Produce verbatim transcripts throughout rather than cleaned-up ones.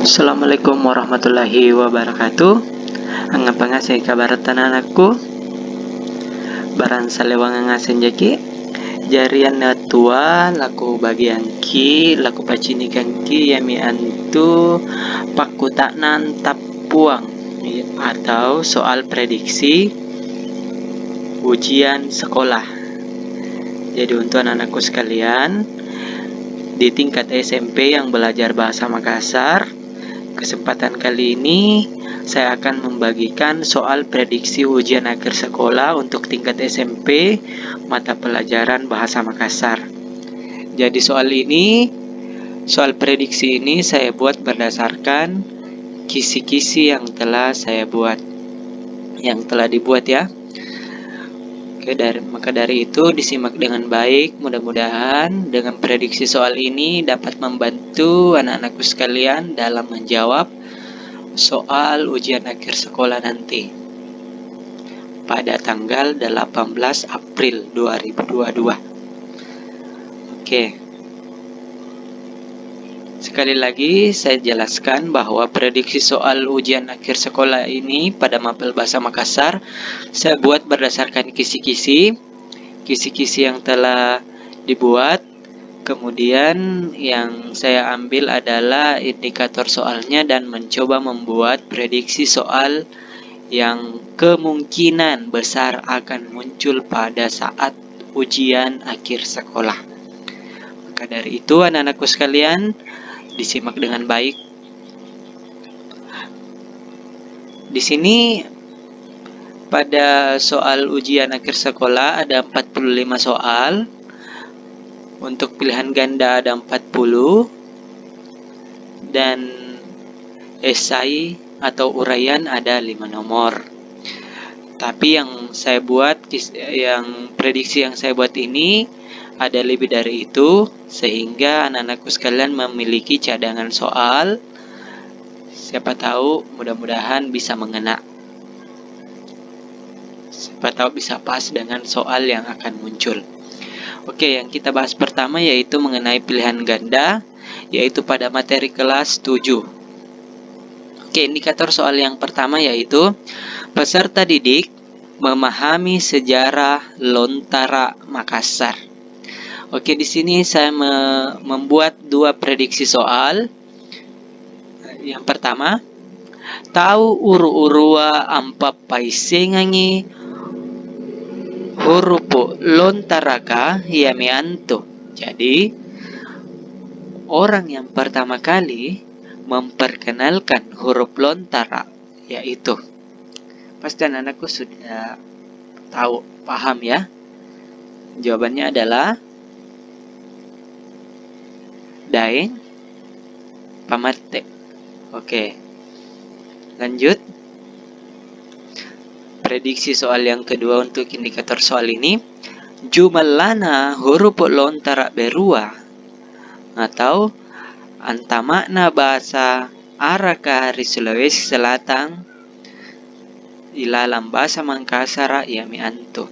Assalamualaikum warahmatullahi wabarakatuh. Angngapa ngaseng kabaratta anakku? Barang salewang ngaseng jaki? Jari anne wattua lakubagiangki, lakupacinikangki iami antu pakkuta'nang tappuang atau soal prediksi ujian sekolah. Jadi, untuk anak-anakku sekalian, di tingkat S M P yang belajar bahasa Makassar, kesempatan kali ini saya akan membagikan soal prediksi ujian akhir sekolah untuk tingkat S M P mata pelajaran bahasa Makassar. Jadi, soal ini, soal prediksi ini saya buat berdasarkan kisi-kisi yang telah saya buat, yang telah dibuat, ya. Oke, dari, maka dari itu disimak dengan baik. Mudah-mudahan dengan prediksi soal ini dapat membantu anak-anakku sekalian dalam menjawab soal ujian akhir sekolah nanti pada tanggal delapan belas April dua ribu dua dua. Oke. Sekali lagi, saya jelaskan bahwa prediksi soal ujian akhir sekolah ini pada mapel bahasa Makassar saya buat berdasarkan kisi-kisi, kisi-kisi yang telah dibuat. Kemudian, yang saya ambil adalah indikator soalnya dan mencoba membuat prediksi soal yang kemungkinan besar akan muncul pada saat ujian akhir sekolah. Maka dari itu, anak-anakku sekalian, disimak dengan baik. Di sini, pada soal ujian akhir sekolah, ada empat puluh lima soal. Untuk pilihan ganda ada empat puluh, dan esai atau uraian ada lima nomor. Tapi yang saya buat, kis-, yang prediksi yang saya buat ini ada lebih dari itu, sehingga anak-anakku sekalian memiliki cadangan soal. Siapa tahu, mudah-mudahan bisa mengena. Siapa tahu bisa pas dengan soal yang akan muncul. Oke, yang kita bahas pertama yaitu mengenai pilihan ganda, yaitu pada materi kelas tujuh. Oke, indikator soal yang pertama yaitu peserta didik memahami sejarah Lontara Makassar. Oke, di sini saya me-, membuat dua prediksi soal. Yang pertama, tau uru-urua ampappaissengangi hurupu lontaraka iami antu. Jadi, orang yang pertama kali memperkenalkan huruf lontara, yaitu. Pasti anak-anakku sudah tahu, paham ya? Jawabannya adalah Daeng Pamatte. Oke. Lanjut. Prediksi soal yang kedua untuk indikator soal ini. Jumellana hurupu lontara berua atau antama'na basa araka ri Sulawesi Selatan ilalang basa Mangkasara iami antu.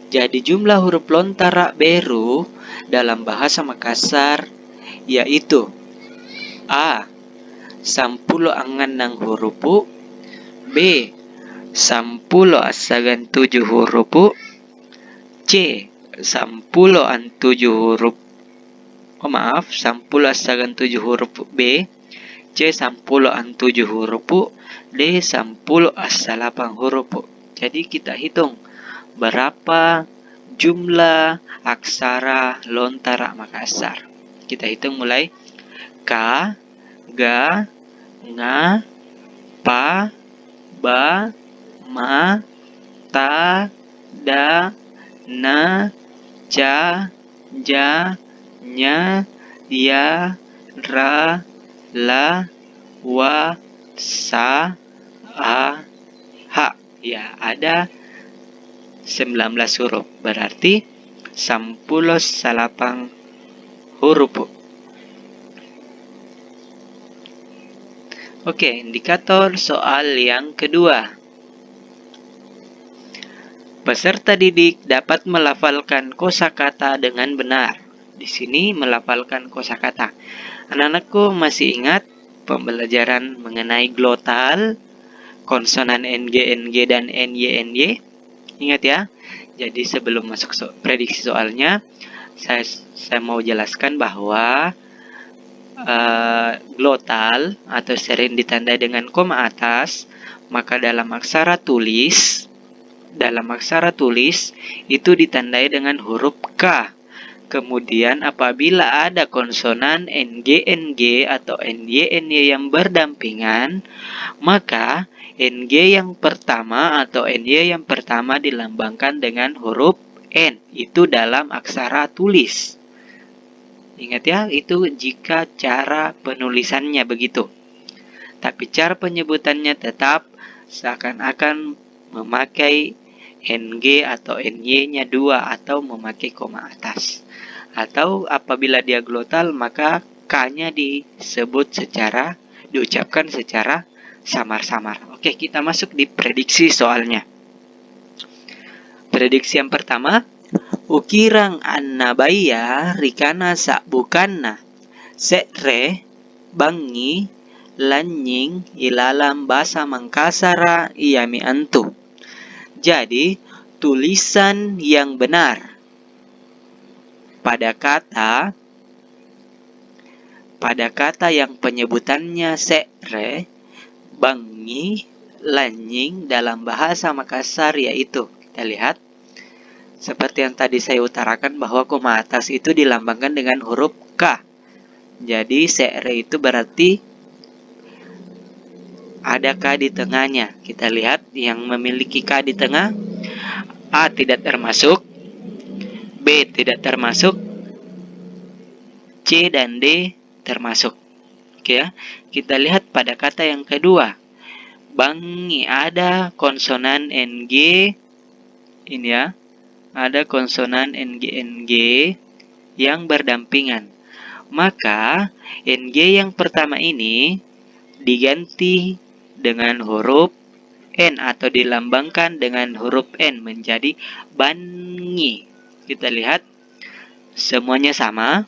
Jadi, jumlah huruf lontara beru dalam bahasa Makassar yaitu, A, sampulo angngannang hurupu, B, sampulo assagang tuju hurupu, C, sampulo antuju hurup, oh, maaf, sampulo assagang tuju hurupu, B, C, sampulo antuju hurupu, D, sampulo assalapang hurupu. Jadi, kita hitung berapa jumlah aksara lontara Makassar. Kita hitung mulai ka, ga, nga, pa, ba, ma, ta, da, na, ca, ja, nya, ya, ra, la, wa, sa, a, ha. Ya, ada sembilan belas huruf, berarti sampulo salapang hurupu. Oke, indikator soal yang kedua. Peserta didik dapat melafalkan kosakata dengan benar. Di sini melafalkan kosakata. Anak-anakku masih ingat pembelajaran mengenai glotal, konsonan N G N G dan N Y N Y. Ingat ya. Jadi sebelum masuk so-, prediksi soalnya, saya, saya mau jelaskan bahwa, eh, glotal atau sering ditandai dengan koma atas, maka dalam aksara tulis, dalam aksara tulis itu ditandai dengan huruf K. Kemudian apabila ada konsonan N G N G atau N Y N Y yang berdampingan, maka N G yang pertama atau N Y yang pertama dilambangkan dengan huruf N. Itu dalam aksara tulis. Ingat ya, itu jika cara penulisannya begitu. Tapi cara penyebutannya tetap seakan-akan memakai N G atau N Y-nya dua atau memakai koma atas. Atau apabila dia glotal, maka K-nya disebut secara, diucapkan secara samar-samar. Oke, kita masuk di prediksi soalnya. Prediksi yang pertama, ukirang annabaya ri kana sa'bukanna se're, bangngi, lanynying ilalang basa Mangkasara iami antu. Jadi, tulisan yang benar pada kata, pada kata yang penyebutannya se're, bangngi, lanynying dalam bahasa Makassar, yaitu, kita lihat, seperti yang tadi saya utarakan bahwa koma atas itu dilambangkan dengan huruf K. Jadi, se're itu berarti ada K di tengahnya. Kita lihat yang memiliki K di tengah, A tidak termasuk, B tidak termasuk, C dan D termasuk. Oke ya, kita lihat pada kata yang kedua. Bangngi ada konsonan N G, ini ya, ada konsonan N G N G yang berdampingan. Maka, N G yang pertama ini diganti dengan huruf N atau dilambangkan dengan huruf N menjadi bangngi. Kita lihat, semuanya sama.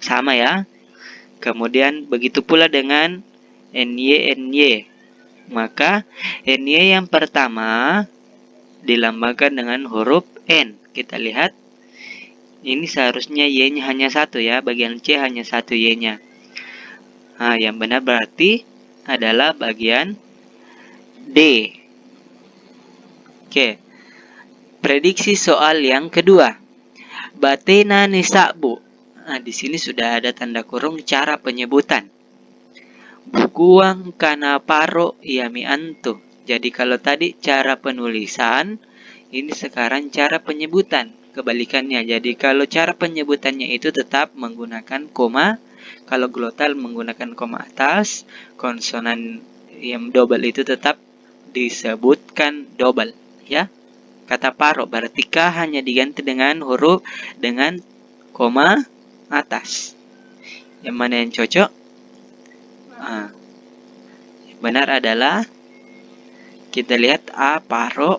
Sama ya. Kemudian begitu pula dengan N Y N Y. Maka N Y yang pertama dilambangkan dengan huruf N. Kita lihat, ini seharusnya Y-nya hanya satu ya, bagian C hanya satu Y-nya. Nah, yang benar berarti adalah bagian D. Oke. Prediksi soal yang kedua. Batena nisa'bu. Nah, di sini sudah ada tanda kurung cara penyebutan. Bukuang kana paro iami antu. Jadi, kalau tadi cara penulisan, ini sekarang cara penyebutan. Kebalikannya, jadi kalau cara penyebutannya itu tetap menggunakan koma, kalau glotal menggunakan koma atas, konsonan yang double itu tetap disebutkan double, ya. Kata paro berarti K hanya diganti dengan huruf, dengan koma atas. Yang mana yang cocok? Ah, yang benar adalah kita lihat A, paro,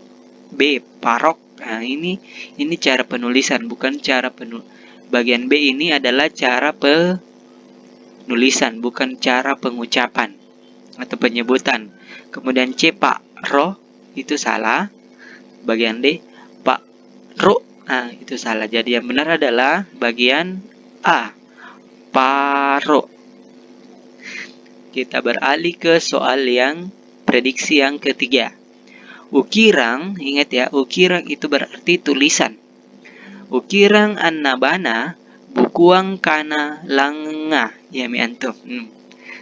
B, parok. Nah, ini, ini cara penulisan, bukan cara penu-, bagian B ini adalah cara penulisan, bukan cara pengucapan atau penyebutan. Kemudian C, pak ro, itu salah. Bagian D, pak ro. Nah, itu salah. Jadi yang benar adalah bagian A, paro. Kita beralih ke soal yang prediksi yang ketiga. Ukirang, ingat ya, ukirang itu berarti tulisan. Ukirang annabana bukuang kana langa, iami antu. Hmm.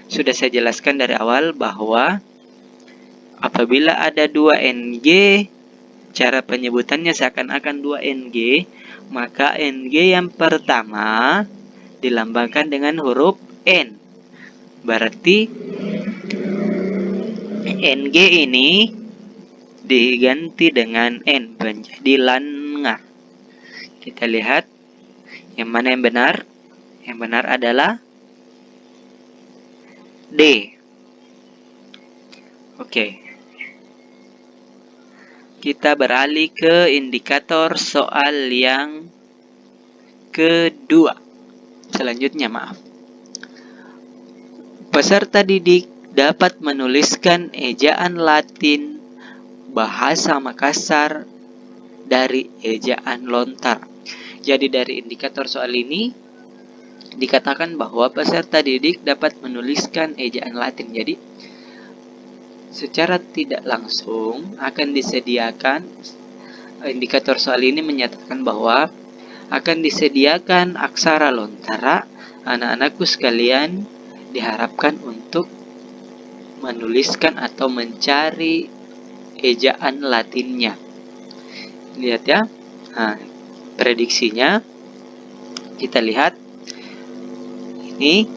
Sudah saya jelaskan dari awal bahwa apabila ada dua N G, cara penyebutannya seakan-akan dua N G, maka N G yang pertama dilambangkan dengan huruf N. Berarti N G ini diganti dengan N menjadi langa. Kita lihat yang mana yang benar. Yang benar adalah D. Oke. Kita beralih ke indikator soal yang kedua. Selanjutnya, maaf. Peserta didik dapat menuliskan ejaan Latin bahasa Makassar dari ejaan lontar. Jadi, dari indikator soal ini dikatakan bahwa peserta didik dapat menuliskan ejaan Latin. Jadi, secara tidak langsung akan disediakan, indikator soal ini menyatakan bahwa akan disediakan aksara lontara, anak-anakku sekalian diharapkan untuk menuliskan atau mencari ejaan Latinnya. Lihat ya, nah, prediksinya kita lihat ini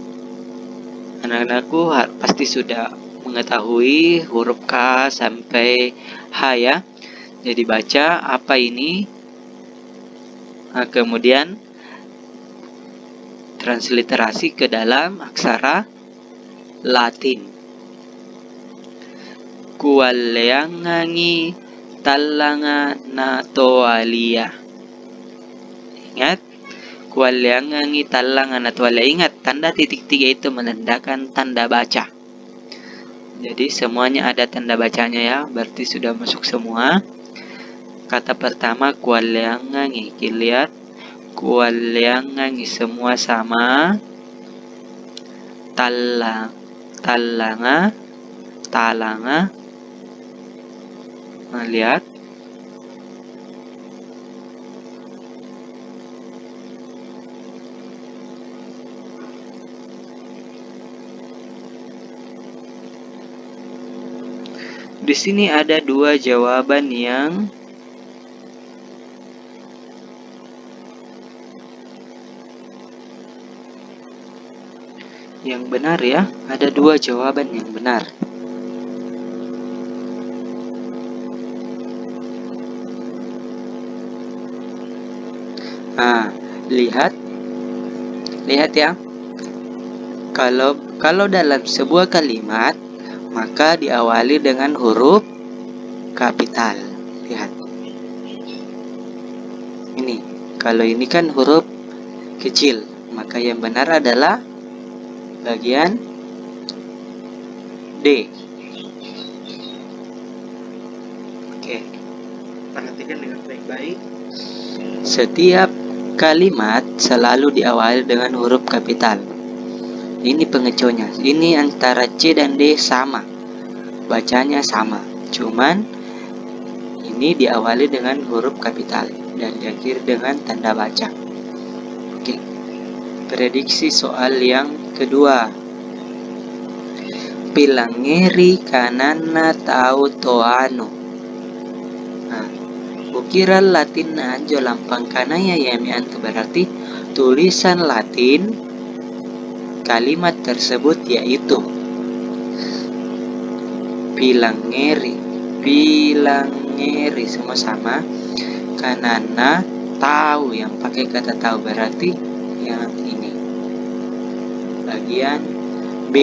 anak-anakku har-, pasti sudah mengetahui huruf K sampai H ya. Jadi baca apa ini, nah, kemudian transliterasi ke dalam aksara Latin. Kualleangangi tallanga natoalia. Ingat, kualleangangi tallanga natoalia. Ingat, tanda titik tiga itu menandakan tanda baca. Jadi semuanya ada tanda bacanya ya, berarti sudah masuk semua. Kata pertama kualleangangi, kilihat, kualleangangi semua sama. Talla-, tallanga, talanga. Nah, lihat. Di sini ada dua jawaban yang yang benar ya, ada dua jawaban yang benar. Nah, lihat. Lihat ya. Kalau, kalau dalam sebuah kalimat, maka diawali dengan huruf kapital. Lihat. Ini, kalau ini kan huruf kecil, maka yang benar adalah bagian D. Oke, perhatikan dengan baik-baik. Setiap kalimat selalu diawali dengan huruf kapital. Ini pengecualiannya. Ini antara C dan D sama. Bacanya sama. Cuman ini diawali dengan huruf kapital dan diakhiri dengan tanda baca. Oke. Prediksi soal yang kedua. Pilangngeri kananna tau toanu. Nah, ukiran Latinna anjo lampang kanaya iami antu, berarti tulisan Latin kalimat tersebut yaitu pilangngeri, pilangngeri, semua sama. Kananna tau, yang pakai kata tau, berarti yang ini. Bagian B.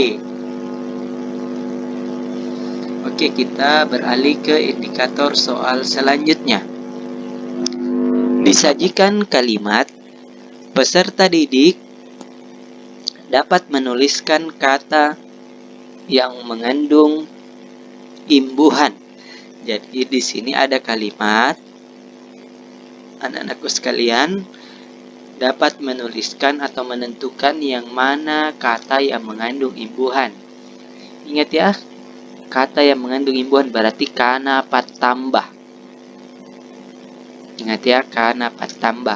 Oke, kita beralih ke indikator soal selanjutnya. Disajikan kalimat, peserta didik dapat menuliskan kata yang mengandung imbuhan. Jadi, di sini ada kalimat, anak-anakku sekalian dapat menuliskan atau menentukan yang mana kata yang mengandung imbuhan. Ingat ya, kata yang mengandung imbuhan berarti kana pattamba. Ingat ya, kana pattamba.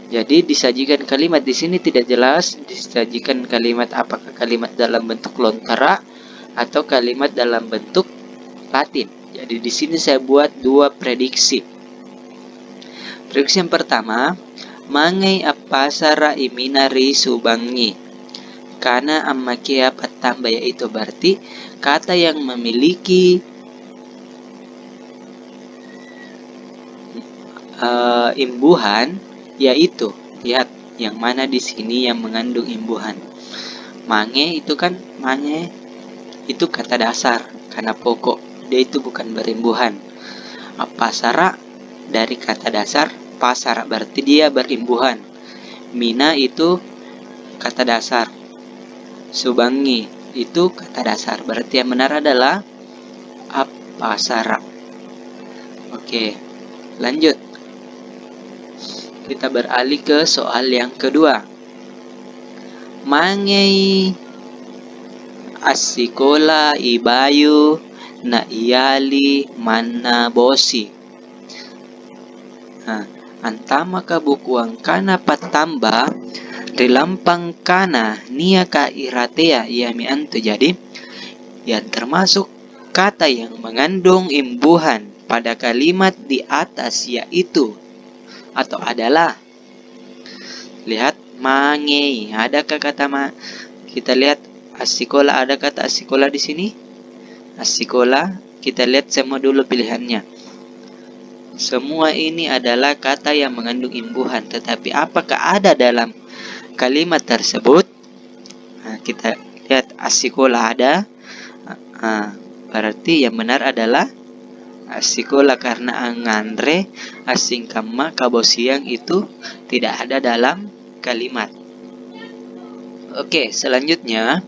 Jadi, disajikan kalimat di sini tidak jelas, disajikan kalimat apakah kalimat dalam bentuk lontara atau kalimat dalam bentuk Latin. Jadi, di sini saya buat dua prediksi. Prediksi yang pertama, "Mangei appasara imina ri subangngi." Kana ammakea pattamba, yaitu berarti kata yang memiliki, eh, imbuhan, yaitu, lihat, yang mana di sini yang mengandung imbuhan. Mange itu kan, mange itu kata dasar, kana pokok, dia itu bukan berimbuhan. Appasara dari kata dasar pasara, berarti dia berimbuhan. Mina itu kata dasar. Subangngi, Itu kata dasar. Berarti yang benar adalah appasara'. Oke, lanjut. Kita beralih ke soal yang kedua. Mangei assikola i Bayu na i Ali manna bosi. Nah, antama kabukuang kana pattamba ri lampang kana niaka iratea iami antu. Jadi, yang termasuk kata yang mengandung imbuhan pada kalimat di atas yaitu atau adalah. Lihat, mangei. Adakah kata ma-, kita lihat assikola, ada kata assikola di sini? Assikola, kita lihat semua dulu pilihannya. Semua ini adalah kata yang mengandung imbuhan, tetapi apakah ada dalam kalimat tersebut? Nah, kita lihat assikola ada. Ah, berarti yang benar adalah assikola karena angnganre, assingkamma, kabosiang itu tidak ada dalam kalimat. Oke, selanjutnya,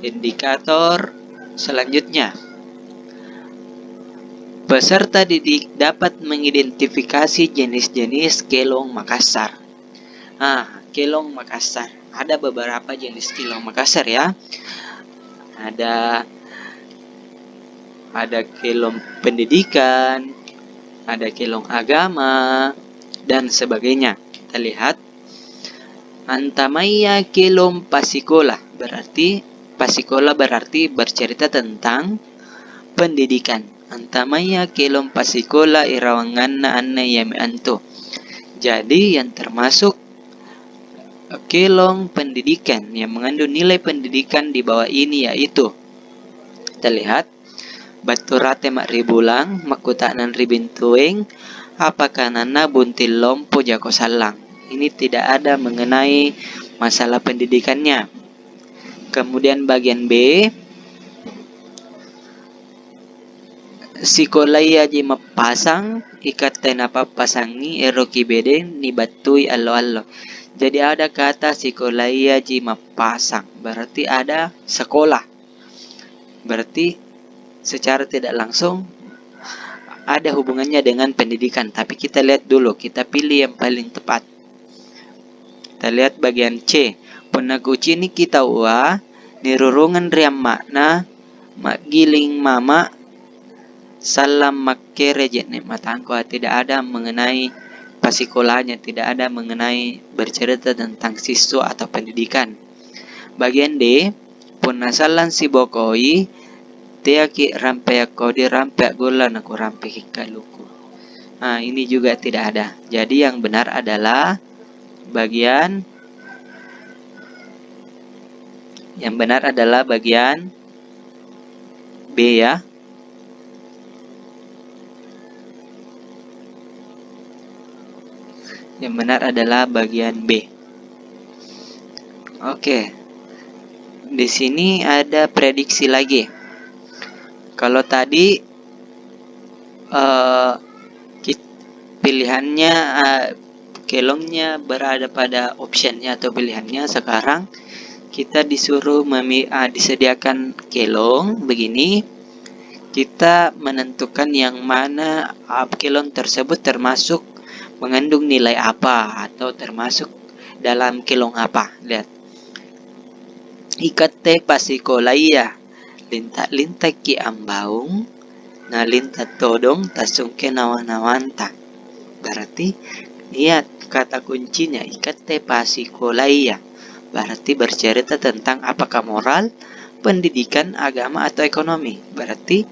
indikator selanjutnya. Peserta didik dapat mengidentifikasi jenis-jenis kelong Makassar. Ah, kelong Makassar. Ada beberapa jenis kelong Makassar, ya. Ada, ada kelong pendidikan, ada kelong agama, dan sebagainya. Kita lihat. Antamaya kelong pasikola, berarti pasikola berarti bercerita tentang pendidikan. Antamaya kelong pasikola irawanganna anne iami antu. Jadi, yang termasuk kelong pendidikan yang mengandung nilai pendidikan di bawah ini yaitu, kita lihat, battu rate ma'ribulang, makkuta'nang ri bintoeng, apa kananna bunting lompo jako sallang. Ini tidak ada mengenai masalah pendidikannya. Kemudian bagian B, sikolaiaji mappasang, ikatte napappasangi, eroki bedeng nibattui allo-allo. Jadi ada kata sikolaiaji mappasang, berarti ada sekolah. Berarti secara tidak langsung ada hubungannya dengan pendidikan, tapi kita lihat dulu, kita pilih yang paling tepat. Kita lihat bagian C. Punna kuciniki taua nirurungang ri amma'na, ma'giling mama', sallang makkere je'ne' matangko, tidak ada mengenai pasikolanya, tidak ada mengenai bercerita tentang siswa atau pendidikan. Bagian D, punna sallang sibokoi, teaki' rampea' kodi, rampea' golla nakurampeki kaluku. Nah, ini juga tidak ada. Jadi yang benar adalah bagian, yang benar adalah bagian B, ya. Yang benar adalah bagian B. Oke. Di sini ada prediksi lagi. Kalau tadi, eh, kit-, pilihannya, eh, kelongnya berada pada optionnya atau pilihannya, sekarang kita disuruh memi-, ah, disediakan kelong begini, kita menentukan yang mana, ah, kelong tersebut termasuk mengandung nilai apa atau termasuk dalam kelong apa. Lihat. Ikatte pasikolaya, linta'-lintakki' ambaung, nalinta' todong tassungke nawa-nawanta. Berarti, iya kata kuncinya, ikatte pasikolaya. Berarti bercerita tentang apakah moral, pendidikan, agama, atau ekonomi. Berarti,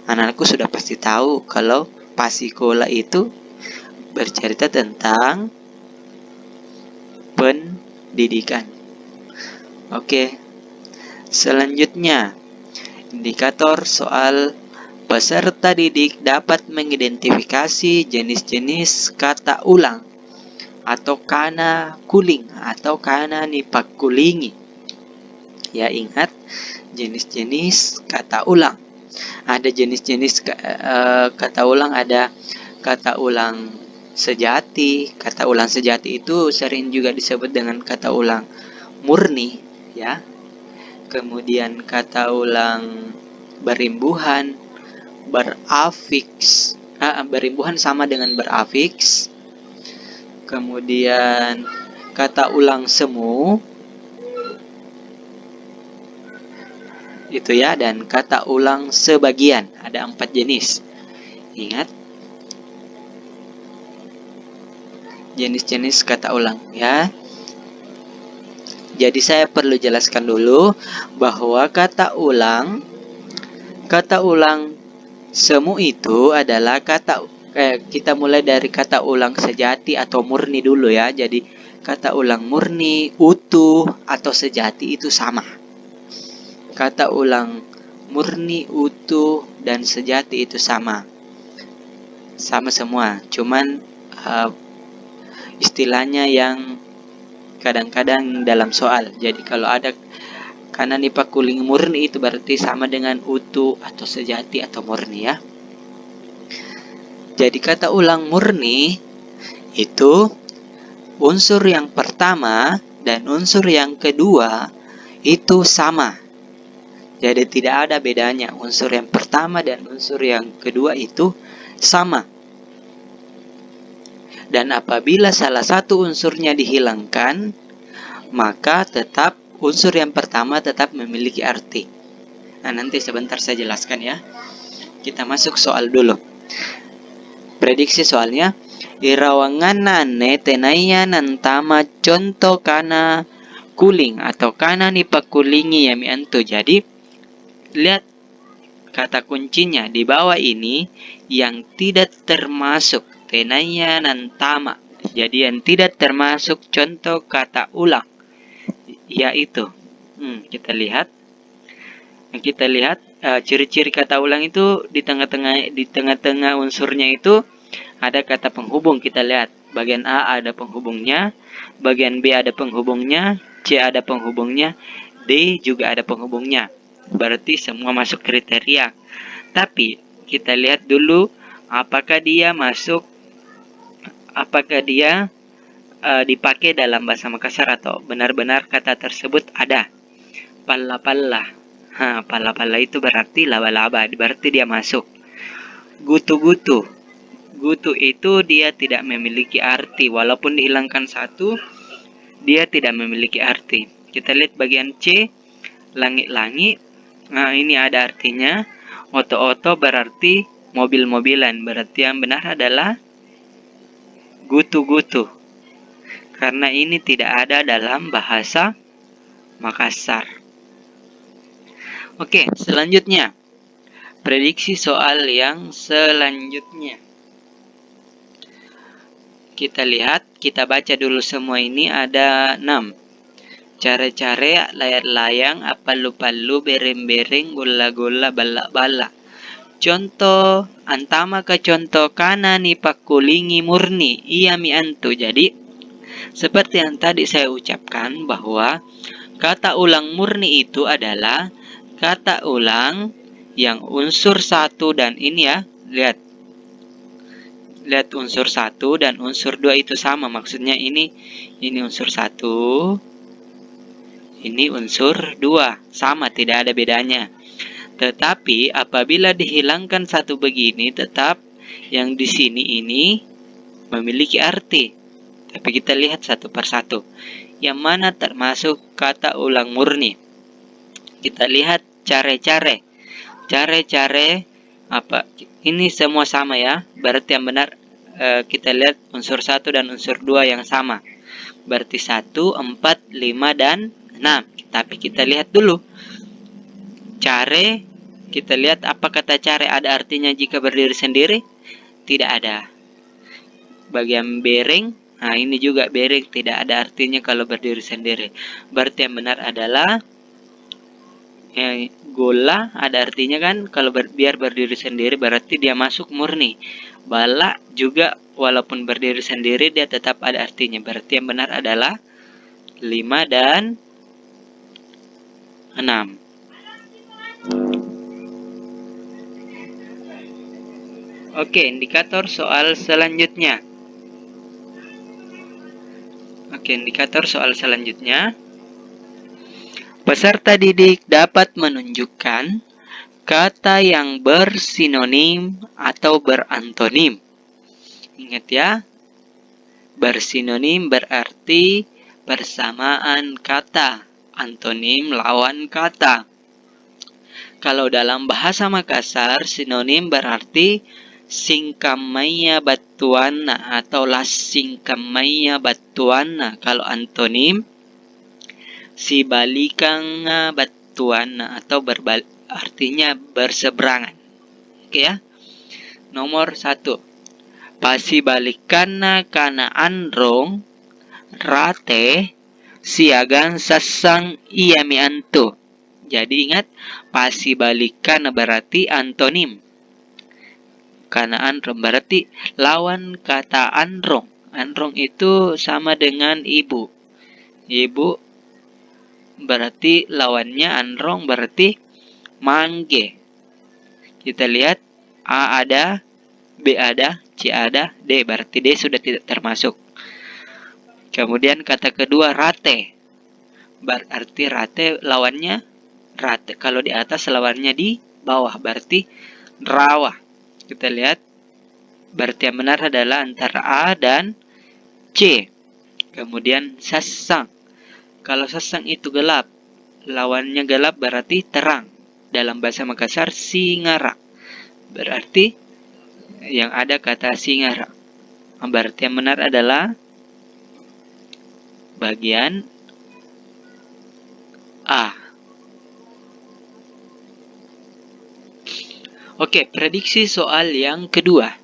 anak-anakku sudah pasti tahu kalau pasikola itu bercerita tentang pendidikan. Oke, selanjutnya, indikator soal peserta didik dapat mengidentifikasi jenis-jenis kata ulang atau kana kuling atau kana nipakkulingi. Ya, ingat, jenis-jenis kata ulang. Ada jenis-jenis ka-, eh, kata ulang, ada kata ulang sejati. Kata ulang sejati itu sering juga disebut dengan kata ulang murni, ya. Kemudian kata ulang berimbuhan, berafiks, ah, berimbuhan sama dengan berafiks. Kemudian kata ulang semu, itu ya, dan kata ulang sebagian, ada empat jenis. Ingat, jenis-jenis kata ulang ya. Jadi saya perlu jelaskan dulu bahwa kata ulang, kata ulang semu itu adalah kata, eh, kita mulai dari kata ulang sejati atau murni dulu ya. Jadi kata ulang murni, utuh, atau sejati itu sama. Kata ulang murni, utuh, dan sejati itu sama. Sama semua, cuman, eh, istilahnya yang kadang-kadang dalam soal. Jadi kalau ada kana nipakkuling murni itu berarti sama dengan utuh atau sejati atau murni ya. Jadi kata ulang murni itu unsur yang pertama dan unsur yang kedua itu sama. Jadi tidak ada bedanya unsur yang pertama dan unsur yang kedua itu sama. Dan apabila salah satu unsurnya dihilangkan, maka tetap unsur yang pertama tetap memiliki arti. Nah, nanti sebentar saya jelaskan ya. Kita masuk soal dulu. Prediksi soalnya, irawanganna anne tenaya nantama conto kana kuling atau kana nipakkulingi iami antu. Jadi, lihat kata kuncinya di bawah ini yang tidak termasuk, tenaya nantama. Jadi, yang tidak termasuk contoh kata ulang, yaitu, hmm, kita lihat. Kita lihat, eh, ciri-ciri kata ulang itu di tengah-tengah, di tengah-tengah unsurnya itu ada kata penghubung. Kita lihat, bagian A ada penghubungnya, bagian B ada penghubungnya, C ada penghubungnya, D juga ada penghubungnya. Berarti semua masuk kriteria. Tapi kita lihat dulu apakah dia masuk, apakah dia, eh, dipakai dalam bahasa Makassar atau benar-benar kata tersebut ada. Palla-palla. Ha, palla-palla itu berarti laba-laba, berarti dia masuk. Gutu-gutu. Gutu itu dia tidak memiliki arti, walaupun dihilangkan satu, dia tidak memiliki arti. Kita lihat bagian C, langi'-langi'. Nah, ini ada artinya. Oto-oto berarti mobil-mobilan. Berarti yang benar adalah gutu-gutu. Karena ini tidak ada dalam bahasa Makassar. Oke, selanjutnya. Prediksi soal yang selanjutnya. Kita lihat, kita baca dulu semua ini ada enam. Care-care, layang-layang, appallu-pallu, bereng-bereng, golla-golla, balla-balla. Contoh, antamaka contoh kana nipakkulingi murni, iami antu. Jadi, seperti yang tadi saya ucapkan bahwa kata ulang murni itu adalah kata ulang yang unsur satu dan ini ya, lihat. Lihat unsur satu dan unsur dua itu sama, maksudnya ini, ini unsur satu, ini unsur dua, sama, tidak ada bedanya. Tetapi apabila dihilangkan satu begini, tetap yang di sini ini memiliki arti. Tapi kita lihat satu per satu. Yang mana termasuk kata ulang murni? Kita lihat care-care. Care-care apa? Ini semua sama ya. Berarti yang benar, eh, kita lihat unsur satu dan unsur dua yang sama. Berarti satu, empat, lima, dan enam. Tapi kita lihat dulu. Care, kita lihat apa kata care ada artinya jika berdiri sendiri? Tidak ada. Bagian bereng, nah, ini juga bereng tidak ada artinya kalau berdiri sendiri. Berarti yang benar adalah, eh, golla ada artinya kan, kalau ber-, biar berdiri sendiri berarti dia masuk murni. Balla juga walaupun berdiri sendiri dia tetap ada artinya. Berarti yang benar adalah lima dan enam. Oke, indikator soal selanjutnya. Oke, indikator soal selanjutnya. Peserta didik dapat menunjukkan kata yang bersinonim atau berantonim. Ingat ya, bersinonim berarti bersamaan kata, antonim lawan kata. Kalau dalam bahasa Makassar, sinonim berarti singkammaya battuanna atau lassingkammaya battuanna. Kalau antonim, sibalikangnga battuanna atau berbal-, artinya berseberangan. Oke ya. Nomor satu. Pasibalikkanna kana anrong, rate, siagang sassang iami antu. Jadi ingat, pasibalikkanna berarti antonim. Kana anrong berarti lawan kata anrong. Anrong itu sama dengan ibu. Ibu berarti lawannya anrong berarti mangge. Kita lihat, A ada, B ada, C ada, D, berarti D sudah tidak termasuk. Kemudian kata kedua, rate. Berarti rate lawannya rate. Kalau di atas lawannya di bawah, berarti rawa. Kita lihat, berarti yang benar adalah antara A dan C. Kemudian sassang. Kalau sassang itu gelap, lawannya gelap berarti terang. Dalam bahasa Makassar, singara. Berarti yang ada kata singara. Berarti yang benar adalah bagian A. Oke, prediksi soal yang kedua.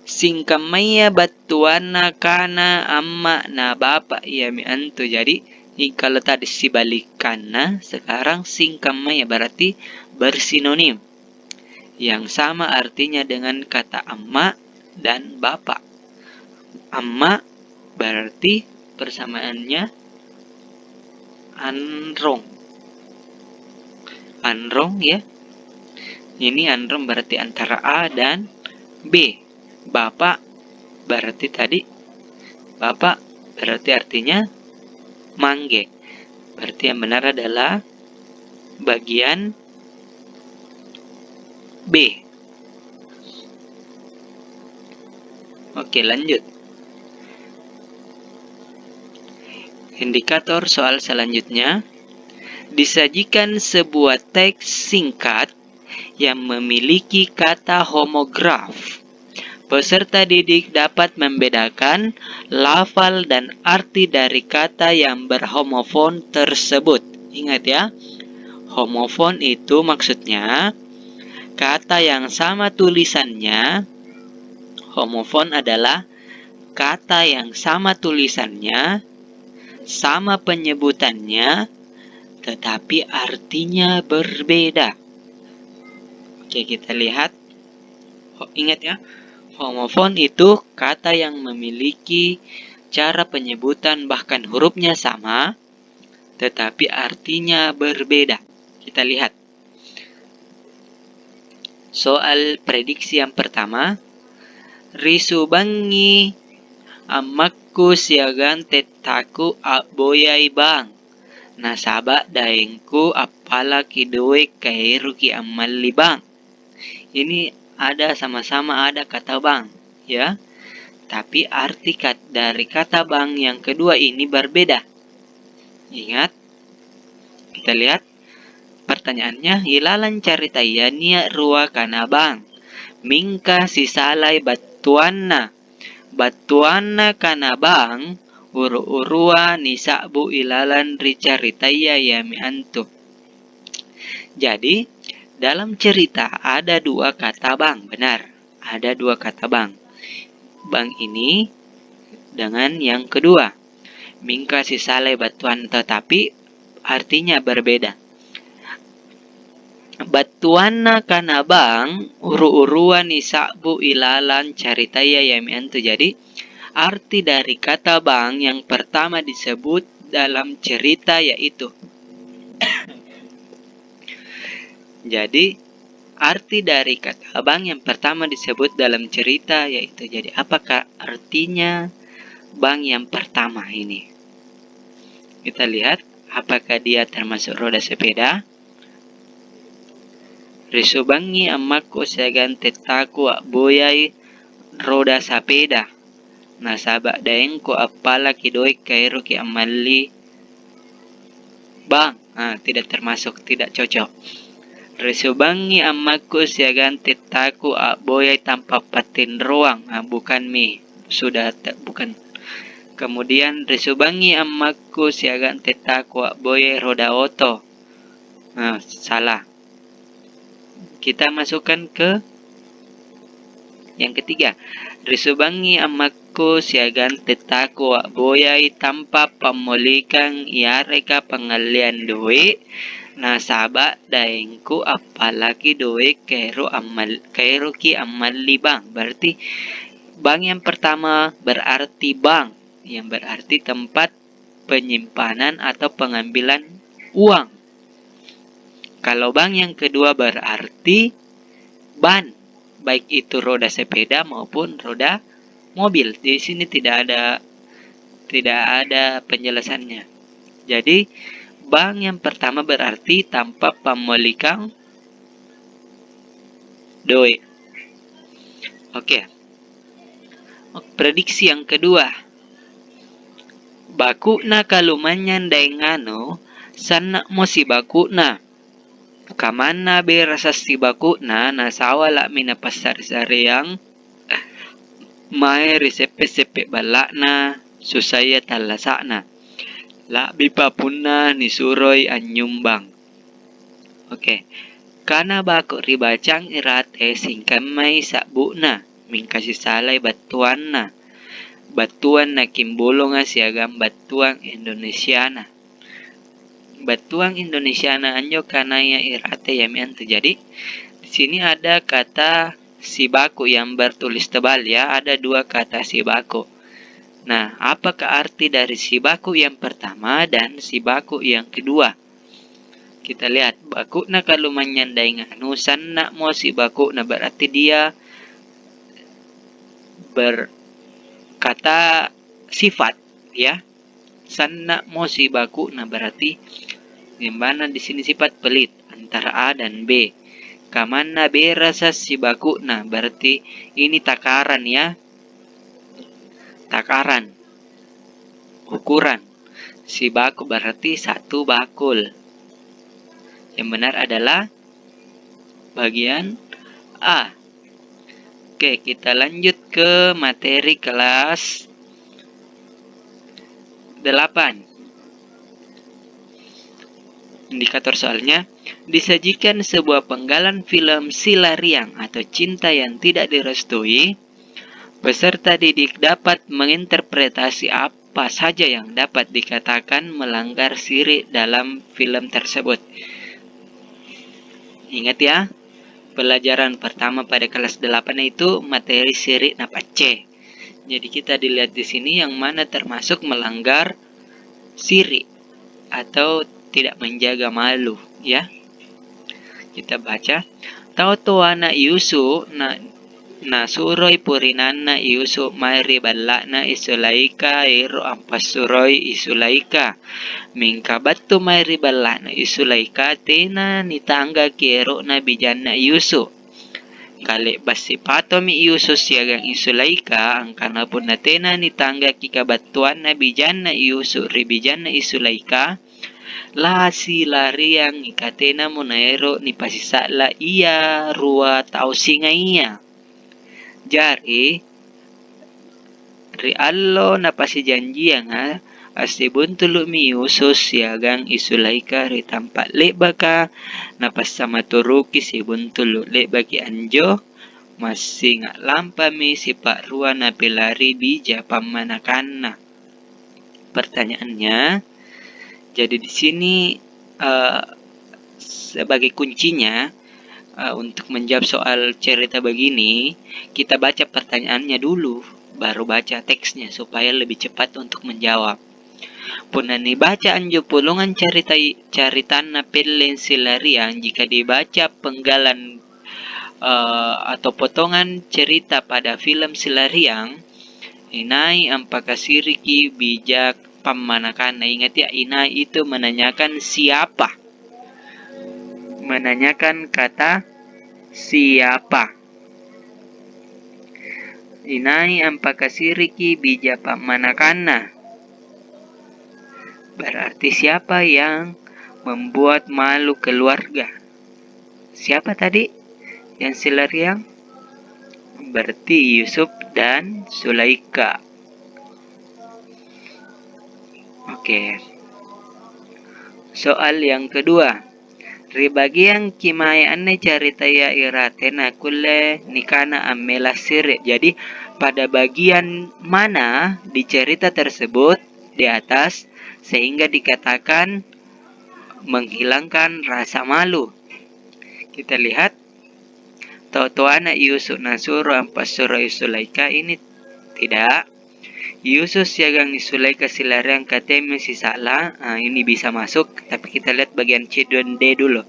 Singkammaya battuanna kana amma na bapa iami antu. Jadi, i-, kalau tadi sibalikanna, sekarang singkammaya berarti bersinonim. Yang sama artinya dengan kata amma dan bapa. Amma berarti persamaannya anrong. Anrong ya. Ini anrong berarti antara A dan B. Bapa berarti tadi, bapa berarti artinya mangge. Berarti yang benar adalah bagian B. Oke, lanjut. Indikator soal selanjutnya, disajikan sebuah teks singkat yang memiliki kata homograf. Peserta didik dapat membedakan lafal dan arti dari kata yang berhomofon tersebut. Ingat ya, homofon itu maksudnya kata yang sama tulisannya. Homofon adalah kata yang sama tulisannya, sama penyebutannya, tetapi artinya berbeda. Oke, kita lihat. Ho-, ingat ya, homofon itu kata yang memiliki cara penyebutan bahkan hurufnya sama, tetapi artinya berbeda. Kita lihat. Soal prediksi yang pertama, risubangi ammakku siagang tettaku a'boyai bang, nasaba' daengku appalaki doe' kaeroki ammalli bang. Ini ada sama-sama ada kata bang, ya. Tapi arti kat-, dari kata bang yang kedua ini berbeda. Ingat, kita lihat pertanyaannya, ilalang caritaya nia' rua kana bang, mingka sisalai battuanna. Battuanna kana bang, uru-urua nisa'bu ilalang ri caritaya iami antu. Jadi, dalam cerita ada dua kata bang, benar. Ada dua kata bang. Bang ini dengan yang kedua. Mingka sisalai battuanna, tetapi artinya berbeda. Battuanna kana bang, uru-urua nisa'bu ilalang caritaya iami antu. Jadi, arti dari kata bang yang pertama disebut dalam cerita yaitu. Jadi, arti dari kata bang yang pertama disebut dalam cerita yaitu. Jadi, apakah artinya bang yang pertama ini? Kita lihat, Apakah dia termasuk roda sepeda? Risubangi ammakku siagang tettaku a'boyai roda sapeda, nasaba' daengku appalaki doe' kaeroki ammalli bang. Ah, tidak termasuk, tidak cocok. Risubangi ammakku siagang tettaku a'boyai tampa' pattinroang. Ah, bukan mi, sudah te-, bukan. Kemudian risubangi ammakku siagang tettaku a'boyai roda oto. Nah, salah. Kita masukkan ke yang ketiga. Risubangi ammakku siagang tettaku a'boyai tampa' pammolikang yareka pangngalleang doe', nasaba' daengku appalaki doe' kaero' ammal-, kaeroki ammalli bang. Berarti bang yang pertama berarti bank, yang berarti tempat penyimpanan atau pengambilan uang. Kalau bank yang kedua berarti ban, baik itu roda sepeda maupun roda mobil. Di sini tidak ada, tidak ada penjelasannya. Jadi, bank yang pertama berarti tampa' pammolikang doe'. Oke. Prediksi yang kedua. Baku'na kalumanynyang daeng anu, sanna'mo sibaku'na. Kamanna berasa' sibaku'na, nasawala'mi napassare-sareang mae ri seppe'-seppe' balla'na, susaya tallasa'na. La'bipa punna nisuroi anynyumbang. Oke. Kana baku' ri bacang irate singkammai sa'bu'na, mingka sisalai battuanna. Battuang na Kimbolonga siagang battuang Indonesiana. Battuang Indonesiana anjo kanaya irate iami antu. Jadi, di sini ada kata sibaku yang bertulis tebal ya, ada dua kata sibaku. Nah, apakah arti dari sibaku yang pertama dan sibaku yang kedua? Kita lihat, baku'na kalumanynyang daeng anu, sanna'mo sibaku'na, berarti dia berkata sifat, ya. Sanna'mo sibaku'na, berarti gimana di sini sifat pelit antara A dan B. Kamanna berasa' sibaku'na, berarti ini takaran, ya. Takaran, ukuran. Sibaku berarti satu bakul. Yang benar adalah bagian A. Oke, kita lanjut ke materi kelas delapan. Indikator soalnya, disajikan sebuah penggalan film Silariang atau Cinta yang Tidak Direstui. Peserta didik dapat menginterpretasi apa saja yang dapat dikatakan melanggar siri dalam film tersebut. Ingat ya, pelajaran pertama pada kelas delapan itu materi siri napacce. Jadi kita dilihat di sini yang mana termasuk melanggar siri atau tidak menjaga malu, ya. Kita baca, tau toana Yusuf na-, nasuroi purinanna Yusuf mae ri balla'na I Zulaikha ero' ampassuroi I Zulaikha. Mingka battu mae ri balla'na I Zulaikha tena nitanggaki ero'na bijanna Yusuf. Kale'ba' sipatomi Yusuf siagang I Zulaikha angkana punna tena nitanggaki kabattuanna bijanna Yusuf ri bijanna I Zulaikha, lasilariangi katenamo naero' nipasisa'la' ia rua tau singaya. Jari, ri allo napasijanjianga, assibuntulu'mi Yusuf siagang I Zulaikha ri tampa' le'baka napassama turuki sibuntulu' le'baki anjo, massing a'lampami sipa'rua napilari bija pammanakanna. Pertanyaannya, jadi di sini, eh, sebagai kuncinya, eh, untuk menjawab soal cerita begini, kita baca pertanyaannya dulu, baru baca teksnya supaya lebih cepat untuk menjawab. Punna nibaca anjo pulungang carita-, caritanna pelleng Silariang, jika dibaca penggalan, eh, atau potongan cerita pada film Silariang, inai ampakasiriki bijak pammanakanna. Ingat ya, inai itu menanyakan siapa. Menanyakan kata siapa. Inai ampakasiriki bija pammanakanna. Berarti siapa yang membuat malu keluarga? Siapa tadi yang silariang? Berarti Yusuf dan Sulaika. Oke. Soal yang kedua. Ri bagiangki mae anne caritaya irate nakkulle nikana ammela siri'. Jadi, pada bagian mana di cerita tersebut di atas sehingga dikatakan menghilangkan rasa malu? Kita lihat, tau-toana Yusuf nasuro ampassuroi Sulaika ini tidak. Yusuf siagang Sulaika silariang katemi sisa'la, ah, ini bisa masuk, tapi kita lihat bagian C dan D dulu.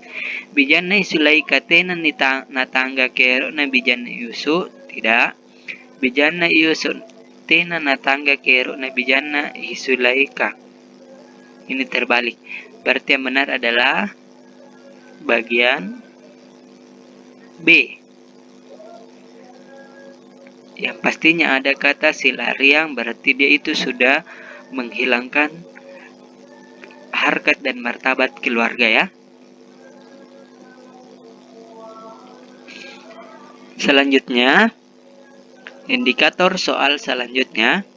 Bijanna Sulaika tena nita-, natangga ke'ro'na bijanna Yusuf? Tidak. Bijanna Yusuf tena natangga ke'ro'na bijanna Sulaika. Ini terbalik. Berarti yang benar adalah bagian B. Yang pastinya ada kata silariang, berarti dia itu sudah menghilangkan harkat dan martabat keluarga, ya. Selanjutnya, indikator soal selanjutnya,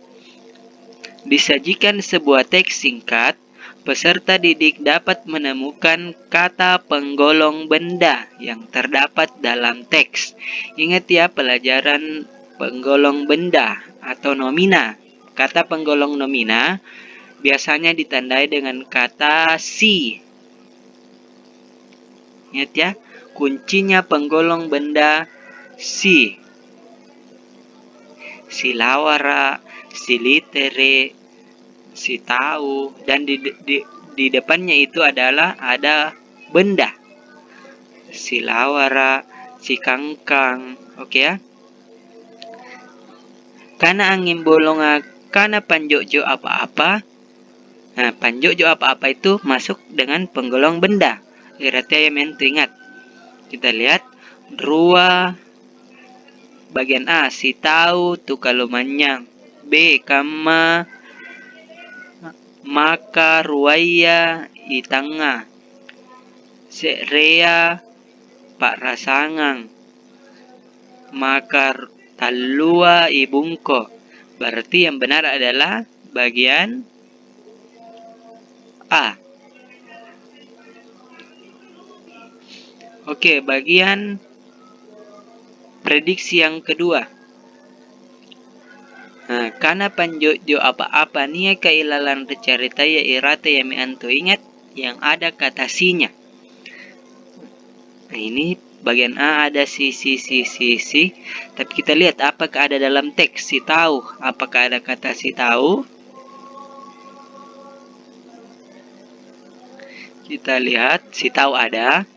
disajikan sebuah teks singkat, peserta didik dapat menemukan kata penggolong benda yang terdapat dalam teks. Ingat ya, pelajaran penggolong benda atau nomina. Kata penggolong nomina biasanya ditandai dengan kata si. Ingat ya, kuncinya penggolong benda si. Silawara, silitere, sitau, dan di, di, di depannya itu adalah ada benda. Silawara, sikangkang, oke ya. Kana anging bolonga, kana panjo'jo apa-apa. Nah, panjo'jo apa-apa itu masuk dengan penggolong benda. Berarti ya, men, tu ingat. Kita lihat, rua, bagian A, sitau tu kalumanynyang. B, kamma, maka ruaya itangnga. Se'rea pa'rasangang. Maka tallua ibungko. Berarti yang benar adalah bagian A. Oke, bagian prediksi yang kedua. Nah, kana panjo'jo apa-apa niaka ilalang ri caritaya irate iami antu ingat yang ada kata sinya. Nah, ini bagian A ada si, si, si, si, si. Tapi kita lihat apakah ada dalam teks sitau. Apakah ada kata sitau? Kita lihat sitau ada.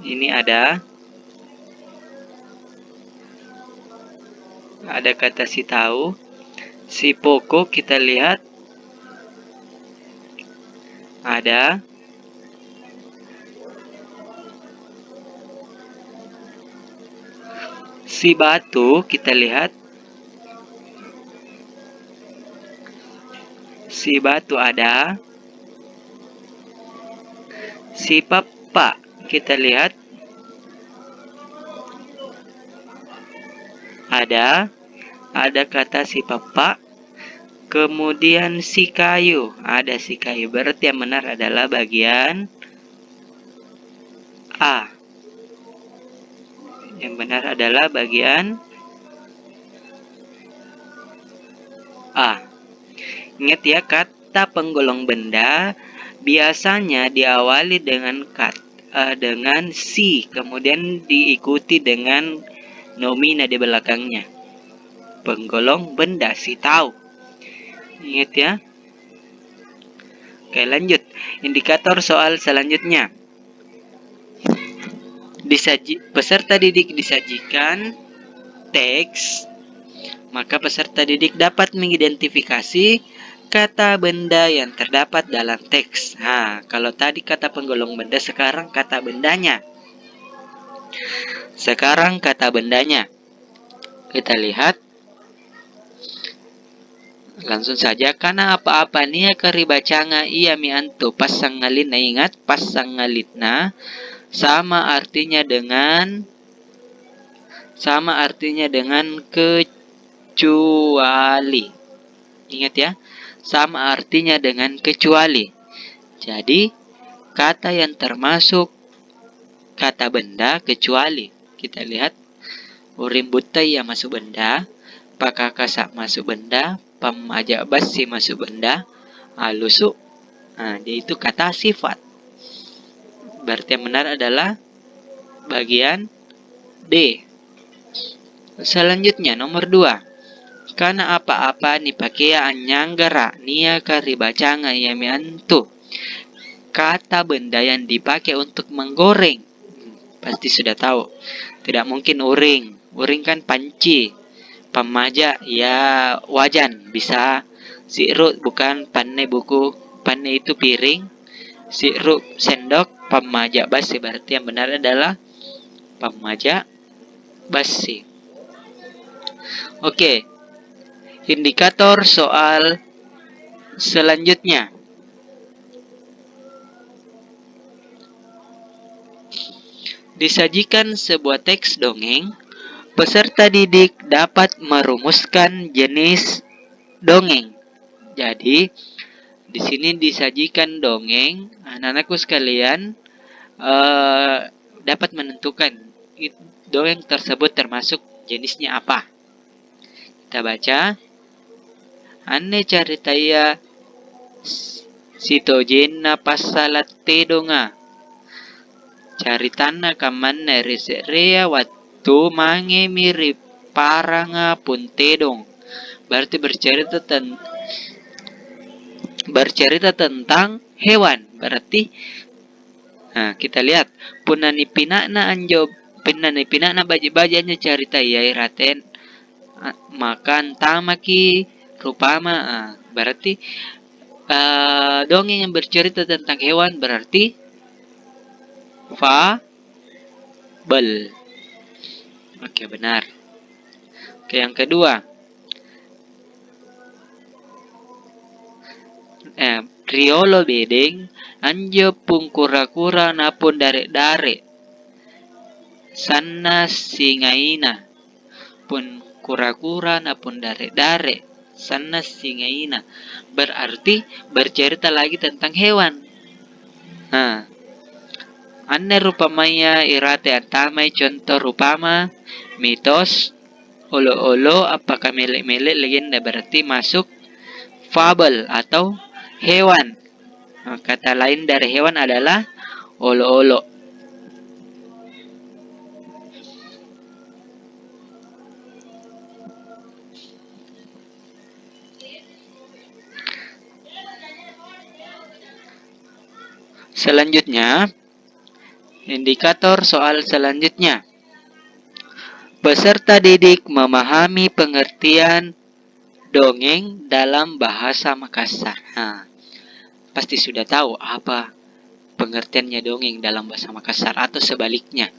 Ini ada. Ada kata sitau. Sipoko kita lihat. Ada. Sibatu kita lihat. Sibatu ada. Sipappa kita lihat. Ada. Ada kata sipappa. Kemudian sikayu, ada sikayu. Berarti yang benar adalah bagian A. Yang benar adalah bagian A. Ingat ya, kata penggolong benda biasanya diawali dengan kat-, eh, dengan si, kemudian diikuti dengan nomina di belakangnya. Penggolong benda, sitau. Ingat ya. Oke, lanjut. Indikator soal selanjutnya. Disaji-, peserta didik disajikan teks, maka peserta didik dapat mengidentifikasi kata benda yang terdapat dalam teks. Ha, kalau tadi kata penggolong benda, sekarang kata bendanya. Sekarang kata bendanya. Kita lihat. Langsung saja, kana apa-apa niaka ri bacanga iami antu passangalinna. Ingat, passangalinna sama artinya dengan, sama artinya dengan kecuali. Ingat ya, sama artinya dengan kecuali. Jadi, kata yang termasuk kata benda kecuali. Kita lihat, uring butta ia masuk benda, pakakasa masuk benda, pammaja bassi masuk benda, alusu. Nah, dia itu kata sifat. Berarti yang benar adalah bagian D. Selanjutnya, nomor dua. Kana apa-apa nipakea anynyanggara niaka ri bacanga iami antu kata benda yang dipakai untuk menggoreng. Pasti sudah tahu. Tidak mungkin uring. Uring kan panci. Pammaja, ya, wajan, bisa si'ru, bukan panne buku. Panne itu piring. Si'ru sendok, pammaja bassi. Berarti yang benar adalah pammaja bassi. Oke. Indikator soal selanjutnya. Disajikan sebuah teks dongeng, peserta didik dapat merumuskan jenis dongeng. Jadi, di sini disajikan dongeng, anak-anakku sekalian, eh, dapat menentukan it-, dongeng tersebut termasuk jenisnya apa. Kita baca, anne caritaya s-, sitojenna passala' tedonga. Caritanna kammanne ri se'rea wattu mangemi ri paranga pung tedong. Berarti bercerita ten-, bercerita tentang hewan. Berarti, nah, kita lihat, punna nipina'na anjo, punna nipina'na baji'-baji' anjo caritaya, irateang, a, maka antamaki rupama, a, berarti, a, dongeng yang bercerita tentang hewan berarti fabel. Oke, benar. Oke, yang kedua. Eh, riolo bedeng, anjo pung kura-kura na pung dare'-dare', sanna' singaina. Pung kura-kura na pung dare'-dare', sanna' singaina. Berarti bercerita lagi tentang hewan. Nah, anne rupamaya irate antamai conto rupama mitos, olo'-olo', appakamele'-mele', legenda, berarti masuk fabel atau hewan. Nah, kata lain dari hewan adalah olo'-olo'. Selanjutnya, indikator soal selanjutnya. Peserta didik memahami pengertian dongeng dalam bahasa Makassar. Nah, pasti sudah tahu apa pengertiannya dongeng dalam bahasa Makassar atau sebaliknya.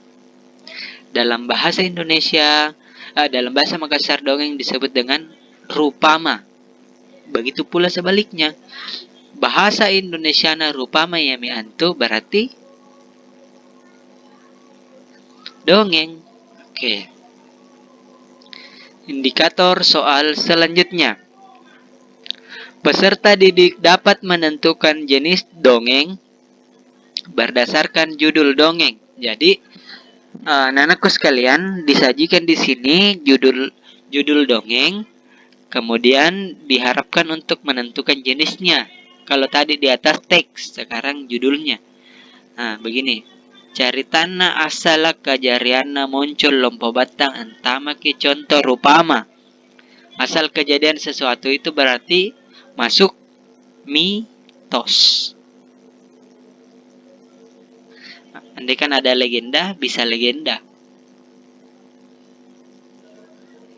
Dalam bahasa Indonesia, eh, dalam bahasa Makassar dongeng disebut dengan rupama. Begitu pula sebaliknya. Bahasa Indonesiana rupama iami antu berarti dongeng. Oke. Indikator soal selanjutnya. Peserta didik dapat menentukan jenis dongeng berdasarkan judul dongeng. Jadi, eh, anak-anakku sekalian, disajikan di sini judul, judul dongeng, kemudian diharapkan untuk menentukan jenisnya. Kalau tadi di atas teks, sekarang judulnya. Nah, begini. Caritanna assala' kajarianna Moncong Lompo Battang antamaki conto rupama. Asal kejadian sesuatu itu berarti masuk mitos. Andaikan ada legenda, bisa legenda.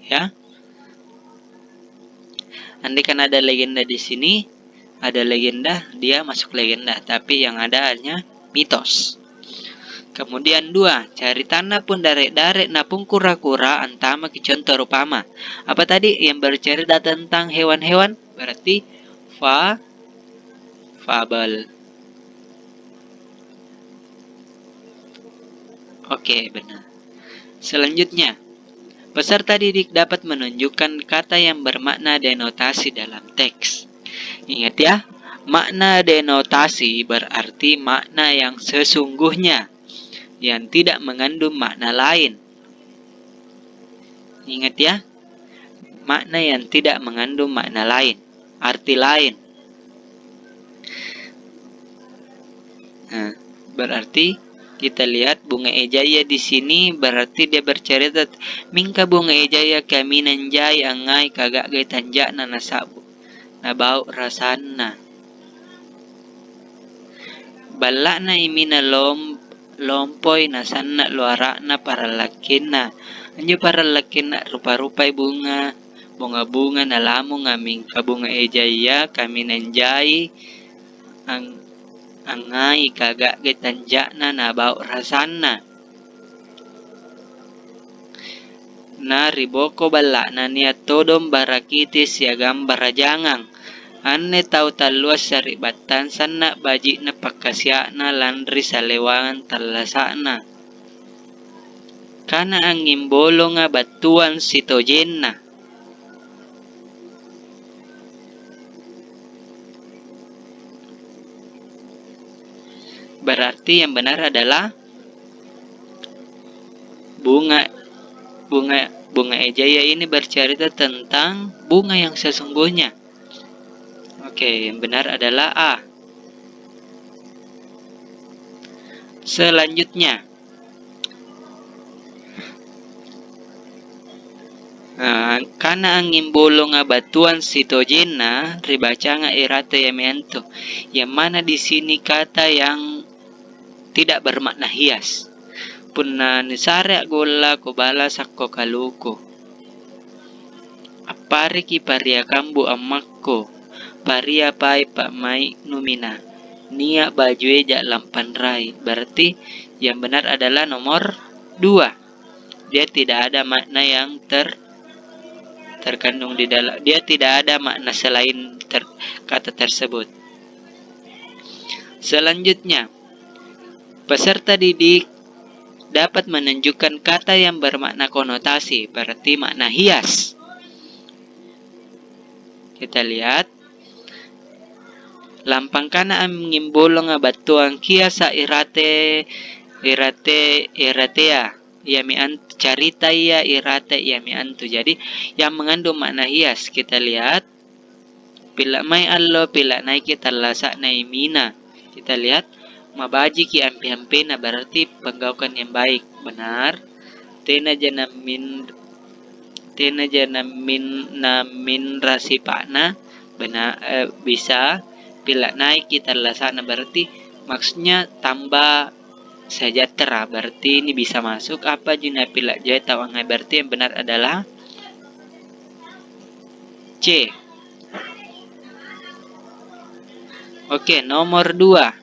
Ya. Andaikan ada legenda di sini, ada legenda, dia masuk legenda, tapi yang ada hanya mitos. Kemudian dua, caritanna pun dare'-dare' napung kura-kura antamaki contoh rupama. Apa tadi yang bercerita tentang hewan-hewan? Berarti fa-, fabel. Oke, benar. Selanjutnya, peserta didik dapat menunjukkan kata yang bermakna denotasi dalam teks. Ingat ya, makna denotasi berarti makna yang sesungguhnya, yang tidak mengandung makna lain. Ingat ya, makna yang tidak mengandung makna lain, arti lain. Nah, berarti kita lihat bunga ejaya di sini berarti dia bercerita, mingka bunga ejaya kaminang jai angngai kaga'gai tanja'na nasa'bu, nabau' rasanna. Balla'na imina lom-, lompoi nasanna' loara'na parallakkenna. Anjo parallakkenna rupa-rupai bunga, bunga-bunga nalamunga, mingka bunga ejaya kaminang jai ang-, angngai kaga'gai tanja'na nabau' rasanna. Na ri boko balla'na nia' todong barakiti siagang barajangang. Anne tau tallua sari'battang sanna' baji'na pakkasia'na lanri salewangang tallasa'na. Kana angnging bolonga battuang sitojenna. Berarti yang benar adalah bunga, bunga, bunga ejaya ini bercerita tentang bunga yang sesungguhnya. Oke, yang benar adalah A. Selanjutnya, Nah, kana angnging bolonga battuang sitojenna ribacanga irate iami antu. Yang mana di sini kata yang tidak bermakna hias? Punna nisare a'golla kubala sakko kaluku. Appareki paria kambu ammakku, paria pai pa'mai'nu mina, nia' baju eja lampanrai. Berarti yang benar adalah nomor dua. Dia tidak ada makna yang ter-, terkandung di dalam, dia tidak ada makna selain ter-, kata tersebut. Selanjutnya, peserta didik dapat menunjukkan kata yang bermakna konotasi, berarti makna hias. Kita lihat, lampang kana angnging bolonga battuang kiasa irate, irate, iratea, iami an-, carita ia irate iami antu. Jadi, yang mengandung makna hias, kita lihat, pila' mai allo, pila' naiki tallasa'na imina. Kita lihat, mabajiki ampe-ampena, berarti penggaukang yang baik. Benar. Tenaja namin-, tenaja namin-, naminra sipa'na, bena-, eh, bisa. Pila' naiki tallasa'na, berarti maksudnya tambah sejahtera, berarti ini bisa masuk. Apaji napila' jai tau angngai, berarti yang benar adalah C. Oke, nomor dua.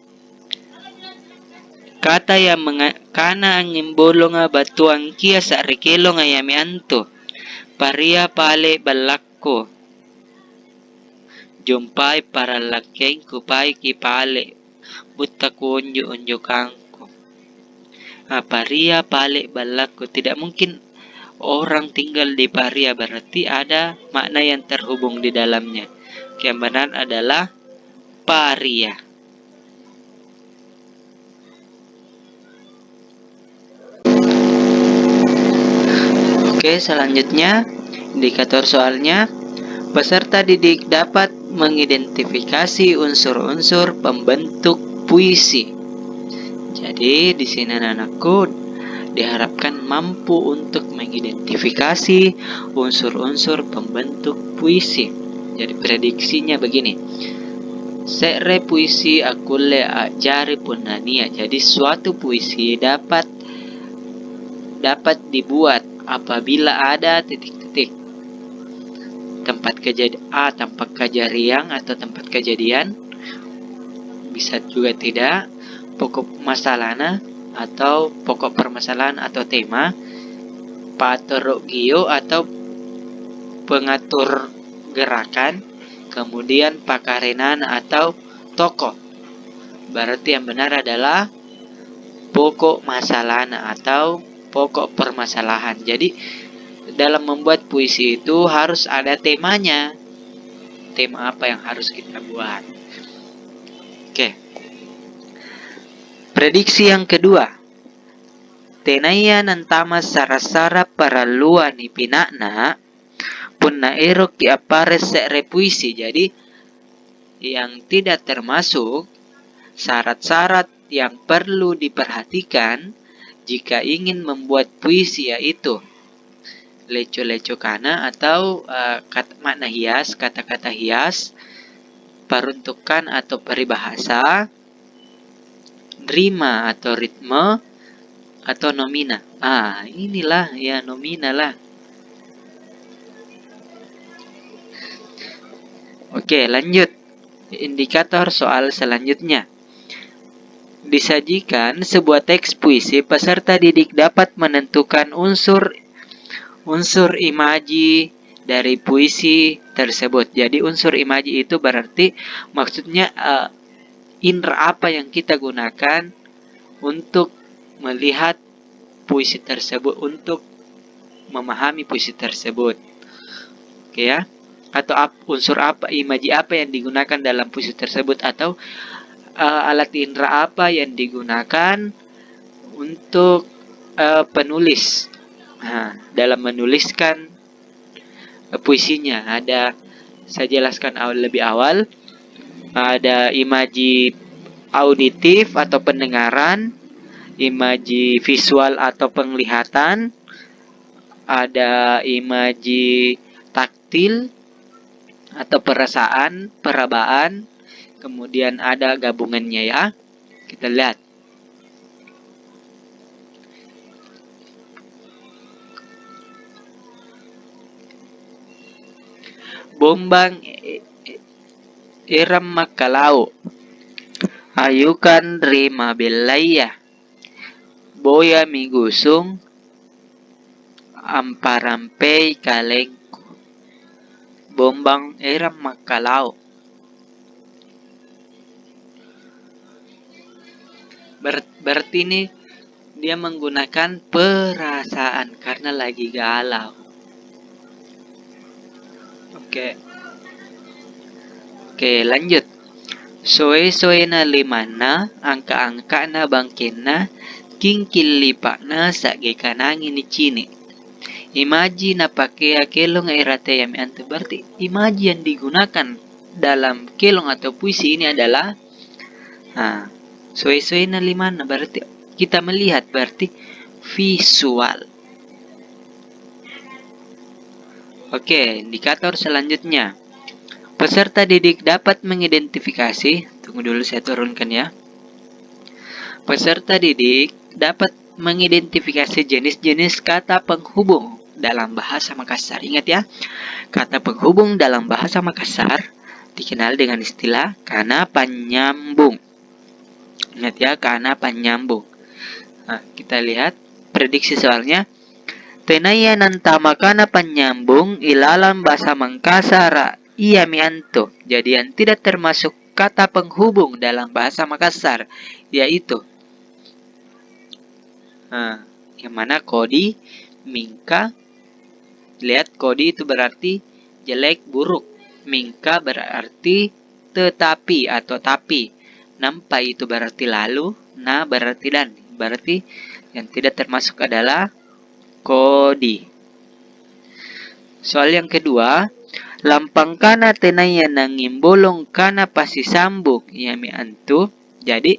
Kata yang menga-, kana angnging bolonga battuang kiasa ri kelonga iami antu, paria pale ballakku. Jumpai parallakkengku paiki pale butta kuunju-unjukangku. Ah, paria pale ballakku. Tidak mungkin orang tinggal di paria, berarti ada makna yang terhubung di dalamnya. Yang benar adalah paria. Oke, selanjutnya, indikator soalnya, peserta didik dapat mengidentifikasi unsur-unsur pembentuk puisi. Jadi, di sini anak-anakku diharapkan mampu untuk mengidentifikasi unsur-unsur pembentuk puisi. Jadi, prediksinya begini. Se're puisi akkulle a'jari punna nia'. Jadi, suatu puisi dapat, dapat dibuat apabila ada titik-titik. tempat kejadi-, A, tempat kejadian atau tempat kejadian, bisa juga tidak, pokok masalahna atau pokok permasalahan atau tema, patoro' gio atau pengatur gerakan, kemudian pakarenana atau tokoh. Berarti yang benar adalah pokok masalahna atau pokok permasalahan. Jadi, dalam membuat puisi itu harus ada temanya. Tema apa yang harus kita buat? Oke. Prediksi yang kedua. Tenaya nantama sara-sara paralluang nipina'na, punna erokki appare' se're puisi. Jadi, yang tidak termasuk syarat-syarat yang perlu diperhatikan jika ingin membuat puisi, yaitu leco-lecokana atau, eh, kat-, makna hias, kata-kata hias, peruntukan atau peribahasa, rima atau ritme, atau nomina. Ah, inilah, ya, nomina lah. Oke, lanjut. Indikator soal selanjutnya. Disajikan sebuah teks puisi, peserta didik dapat menentukan unsur, unsur imaji dari puisi tersebut. Jadi, unsur imaji itu berarti maksudnya, eh, indra apa yang kita gunakan untuk melihat puisi tersebut, untuk memahami puisi tersebut. Oke ya. Atau ap-, unsur apa, imaji apa yang digunakan dalam puisi tersebut, atau, eh, alat indra apa yang digunakan untuk, eh, penulis. Nah, dalam menuliskan puisinya. Ada, saya jelaskan awal, lebih awal, ada imaji auditif atau pendengaran, imaji visual atau penglihatan, ada imaji taktil atau perasaan, perabaan, kemudian ada gabungannya ya. Kita lihat. Bombang e-, e-, erang makkalau', ayukan ri mabellaya, boyami gusung, amparampei kalengku. Bombang erang makkalau'. Ber-, berarti ini dia menggunakan perasaan karena lagi galau. Oke. Oke, lanjut. Soe-soena limanna, angka-angka'na bangkenna, kingking lipa'na sa'ge kanangi nicini'. Imaji napakea kelong iratea iami antu. Berarti imaji yang digunakan dalam kelong atau puisi ini adalah, nah, soe-soena limanna, berarti kita melihat, berarti visual. Oke, indikator selanjutnya. Peserta didik dapat mengidentifikasi, tunggu dulu saya turunkan ya. Peserta didik dapat mengidentifikasi jenis-jenis kata penghubung dalam bahasa Makassar. Ingat ya, kata penghubung dalam bahasa Makassar dikenal dengan istilah kana panynyambung. Ingat ya, kana panynyambung. Nah, kita lihat prediksi soalnya. Tenaya nantama kana panynyambung ilalang bahasa Mangkasara, iami antu. Jadi, yang tidak termasuk kata penghubung dalam bahasa Makassar, yaitu, nah, yang mana kodi, mingka, lihat, kodi itu berarti jelek, buruk. Mingka berarti tetapi atau tapi. Nampa itu berarti lalu, na berarti dan. Berarti yang tidak termasuk adalah kodi. Soal yang kedua, lampang kana tenaya nangimbolong kana passisambung, iami antu. Jadi,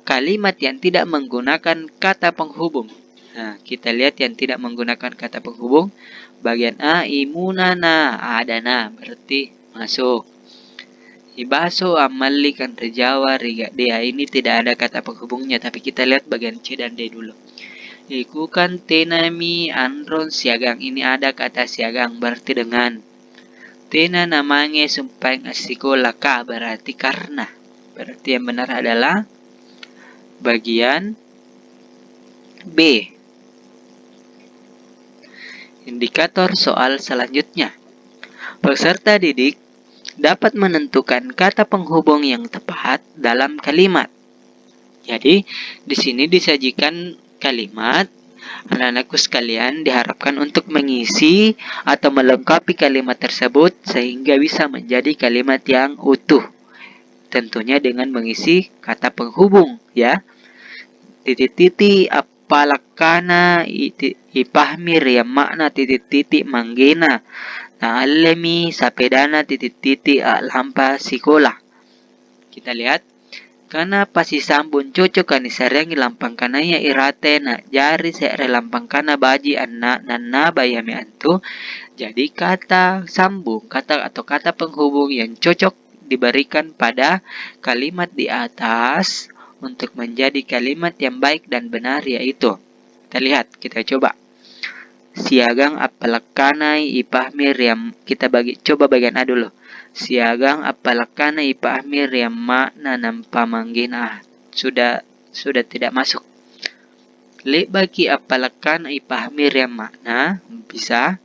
kalimat yang tidak menggunakan kata penghubung. Nah, kita lihat yang tidak menggunakan kata penghubung. Bagian A, imunana, adana, berarti masuk. Ibaso ammalli kanre Jawa ri Gadea, ini tidak ada kata penghubungnya, tapi kita lihat bagian C dan D dulu. Ikukang tenami anrong siagang, ini ada kata siagang, berarti dengan. Tena namange sumpaeng assikola ka, berarti karena. Berarti yang benar adalah bagian B. Indikator soal selanjutnya. Peserta didik dapat menentukan kata penghubung yang tepat dalam kalimat. Jadi, di sini disajikan kalimat, anak-anakku sekalian diharapkan untuk mengisi atau melengkapi kalimat tersebut sehingga bisa menjadi kalimat yang utuh. Tentunya dengan mengisi kata penghubung, ya. Titik-titik, appalakkana i-, ti-, ipahmi ri amma'na titik-titik manggena, naallemi sapedana titik-titik a'lampa sikola. Kita lihat, kana pasisambung cocoka nisareangi lampangkanaya irate na'jari se're lampangkana baji' anna-, nannaba iami antu. Jadi kata sambung, kata atau kata penghubung yang cocok diberikan pada kalimat di atas untuk menjadi kalimat yang baik dan benar, yaitu, kita lihat, kita coba. Siagang appalakkanai ipahmi ri am-, kita bagi, coba bagian A dulu. Siagang appalakkanai ipahmi ri amma'na nampa manggena. Sudah, sudah tidak masuk. Le'baki appalakkanai ipahmi ri amma'na, bisa,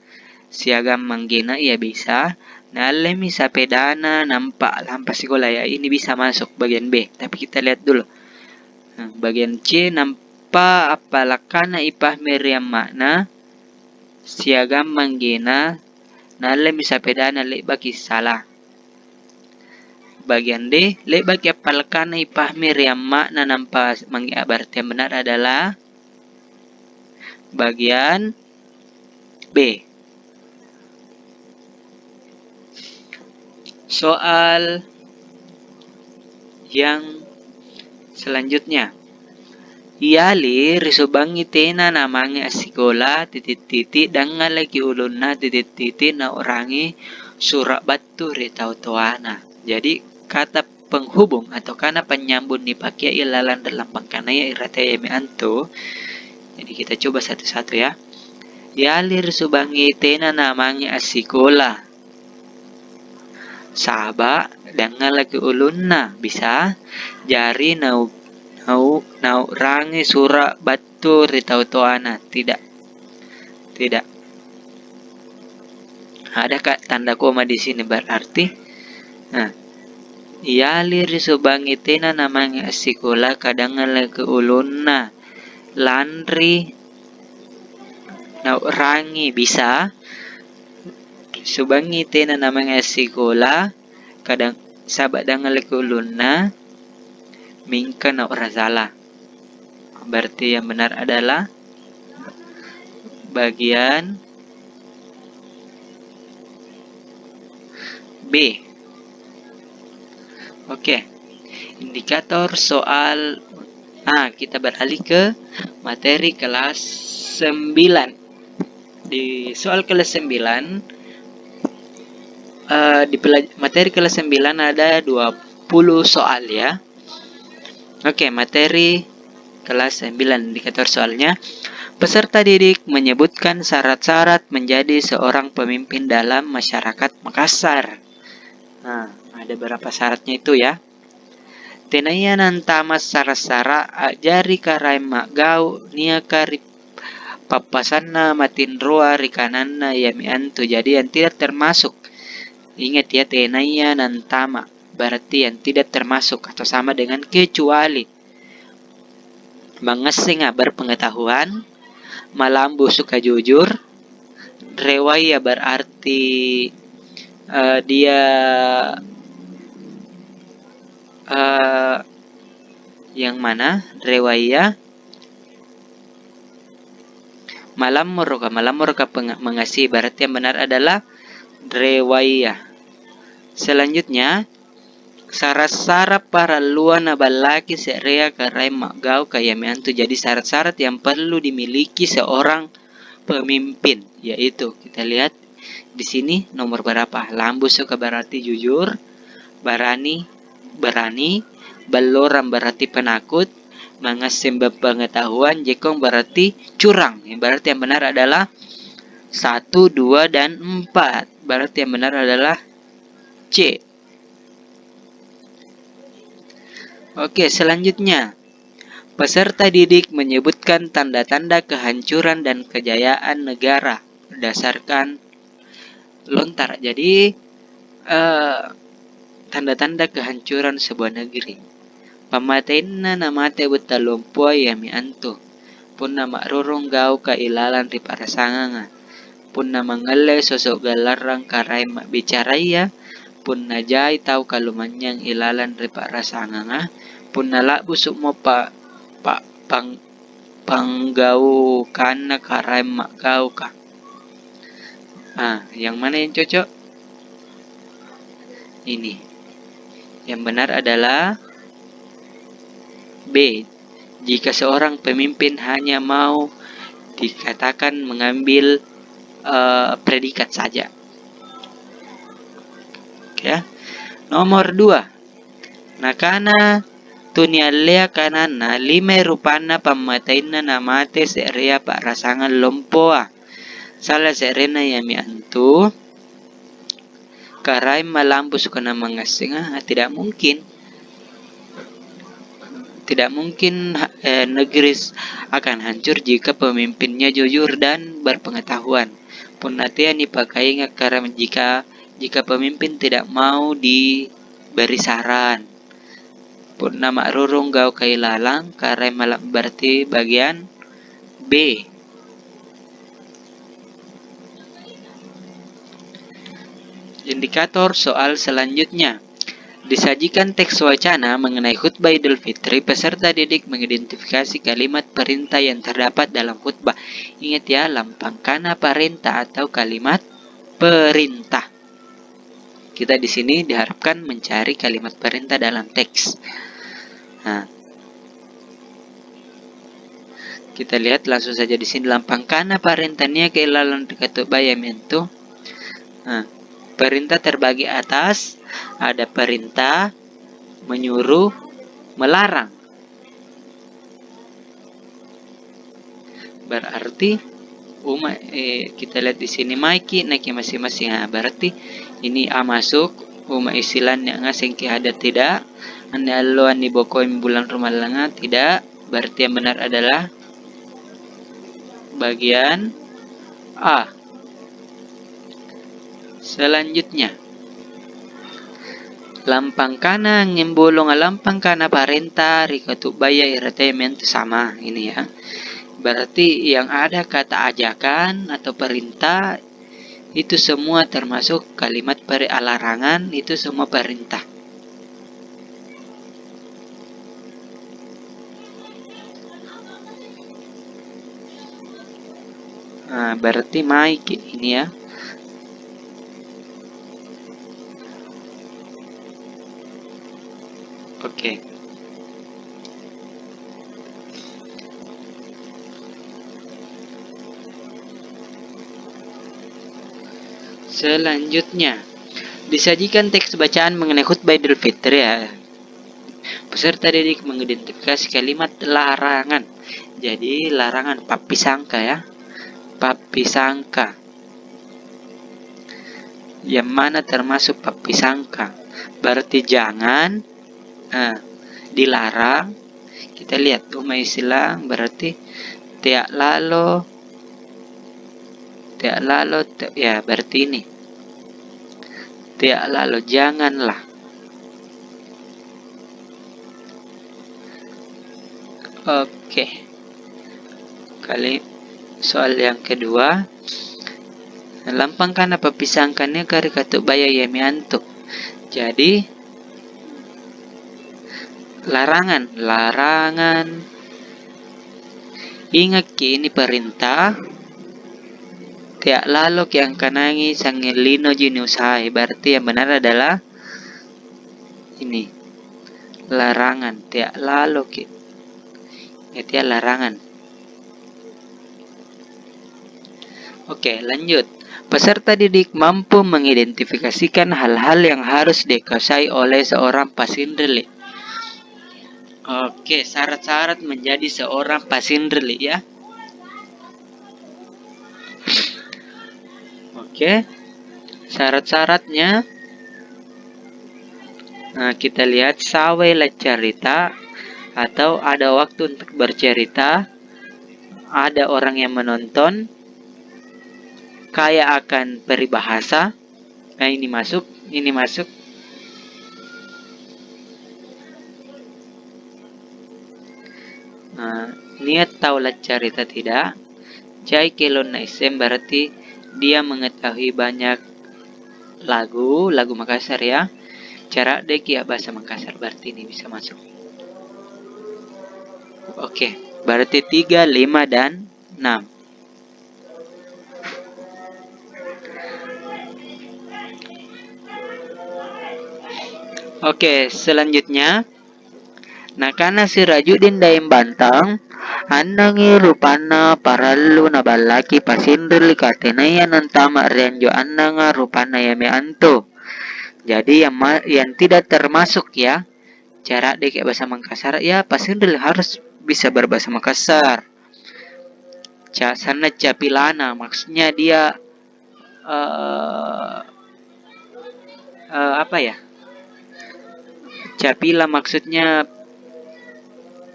siagang manggena, iya, bisa. Naallemi sapedana nampa lampa sikola, ya, ini bisa masuk bagian B. Tapi kita lihat dulu. Nah, bagian C, nampa appalakkanai ipahmi ri amma'na siagang manggena, naallemi sapedana le'baki sala. Bagian D, le'baki appalakkanai ipahmi ri amma'na nampa manggena, berarti yang benar adalah bagian B. Soal yang selanjutnya. Iali risubangi tena namange assikola, titik-titik, dangngalaki ulunna, titik-titik, nau'rangi sura' battu ri tau toana. Jadi, kata penghubung atau kana penyambung nipakeai lalang ri lampangkanaya irateami antu. Jadi, kita coba satu-satu, ya. Iali risubangi tena namange assikola. Saba' dangngalaki ulunna, bisa jari nau-, nau-, nau'rangi sura' battu ri tau toana. Tidak. Tidak. Adaka tanda koma di sini berarti? Nah, iali risubangi tena namange assikola, kadangngalaki ulunna, lanri nau'rangi, bisa, subangi tena namange assikola, kadang, saba' dangngalaki ulunna, mingka nau'ra sala. Berarti yang benar adalah bagian B. Oke. Indikator soal, ah, kita beralih ke materi kelas sembilan. Di soal kelas sembilan, eh, di pela-, materi kelas sembilan ada dua puluh soal, ya. Oke, materi kelas sembilan, indikator soalnya. Peserta didik menyebutkan syarat-syarat menjadi seorang pemimpin dalam masyarakat Makassar. Nah, ada berapa syaratnya itu, ya. Tenaya nantama' sara'-sara' a'jari karaeng ma'gau' niaka ri pappasanna matinroa ri kananna iami antu. Jadi, yang tidak termasuk, ingat ya, tenaya nantama', berarti yang tidak termasuk atau sama dengan kecuali. Mangngassenga berpengetahuan, malambu suka jujur, rewaya berarti, eh, dia, eh, yang mana? Rewaya. Malammoroka, malammoroka peng-, mengasihi, berarti yang benar adalah rewaya. Selanjutnya, sara'-sara' paralluang naballaki se'rea karaeng ma'gau' ka iami antu. Jadi, syarat-syarat yang perlu dimiliki seorang pemimpin, yaitu kita lihat di sini nomor berapa. Lambusuka berarti jujur, barani, berani, ballorang berarti penakut, mangasseng berpengetahuan, jekong berarti curang. Yang berarti yang benar adalah satu, dua, dan empat. Berarti yang benar adalah C. Oke, selanjutnya. Peserta didik menyebutkan tanda-tanda kehancuran dan kejayaan negara berdasarkan lontar. Jadi, eh, tanda-tanda kehancuran sebuah negeri. Pammateinna namate Butta Lompoa iami antu, punna ma'rurung gauka ilalang ri pa'rasanganga, punna mangngalle soso' gallarrang karaeng ma'bicaraya, punna jai tau kalumanynyang ilalang ri pa'rasanganga, punna la'busu'mo pa-, pa-, pang-, panggaukanna karaeng ma'gauka. Ah, yang mana yang cocok? Ini. Yang benar adalah B. Jika seorang pemimpin hanya mau dikatakan mengambil, eh, predikat saja. Oke, ya. Nomor dua. Nakana tuniallea kananna, limai rupanna pammateinna namate se'rea pa'rasangang lompoa. Sala se'renna iami antu, karaeng malambusuka namangngassenga, ah, tidak mungkin. Tidak mungkin, eh, negeri s-, akan hancur jika pemimpinnya jujur dan berpengetahuan. Punna tea nipakainga karaeng jika, jika pemimpin tidak mau diberi saran. Punna ma'rurung gauka ilalang, karaeng mala-, berarti bagian B. Indikator soal selanjutnya. Disajikan teks wacana mengenai khutbah Idul Fitri, peserta didik mengidentifikasi kalimat perintah yang terdapat dalam khutbah. Ingat ya, lampang kana parenta atau kalimat perintah. Kita di sini diharapkan mencari kalimat perintah dalam teks. Nah, kita lihat langsung saja di sini, lampang kana parenta niaka ilalang ri katu'baya mintu. Nah, perintah terbagi atas, ada perintah menyuruh, melarang. Berarti uma-, eh, kita lihat di sini maiki, naiki masing-masing. Ah, berarti ini A masuk, uma isilannya ngasengki ada tidak? Anne alloa nibokoi bulang rumallanga tidak? Berarti yang benar adalah bagian A. Selanjutnya, lampang kana, angngimbolonga lampang kana parenta ri katu'baya iratea mintu sama ini ya. Berarti yang ada kata ajakan atau perintah itu semua termasuk kalimat peri-, larangan, itu semua perintah. Nah, berarti maiki ini ya. Oke. Selanjutnya, disajikan teks bacaan mengenai khutbah Idul Fitri ya. Peserta didik mengidentifikasi kalimat larangan. Jadi, larangan pappisangka ya. Pappisangka. Yang mana termasuk pappisangka? Berarti jangan, eh, dilarang. Kita lihat uma isilang berarti tea' lalo, tea' lalo, te-, ya berarti ini. Tea' lalo, janganlah. Oke. Kali soal yang kedua, lampang kana pappisangka niaka ri katu'baya iami antu. Jadi, larangan, larangan. Ingakki ini perintah, tea' laloki angkanangi sangnging linoji niusahai. Berarti yang benar adalah ini, larangan, tea' laloki. Ingat ya, larangan. Oke, lanjut. Peserta didik mampu mengidentifikasikan hal-hal yang harus dikuasai oleh seorang pasinrili. Oke, syarat-syarat menjadi seorang pasinrili ya. Oke. Syarat-syaratnya, nah, kita lihat sawai laccarita atau ada waktu untuk bercerita, ada orang yang menonton, kaya akan peribahasa, nah, ini masuk, ini masuk. Nah, niat tau laccarita tidak? Jai kelonna S M berarti dia mengetahui banyak lagu, lagu Makassar ya. Cara deki ya bahasa Makassar berarti ini bisa masuk. Oke, berarti tiga, lima, dan enam. Oke, selanjutnya. Nakana Sirajuddin Daeng Bantang, "Annangi rupanna parallu naballaki pasinrili katenaya nantama ri anjo annanga rupanna iami antu." Jadi yang ma-, yang tidak termasuk ya, cara deke bahasa Makassar ya pasinrili harus bisa berbahasa Makassar. Ca-, sanna capilana, maksudnya dia, eh, eh, apa ya? Capila maksudnya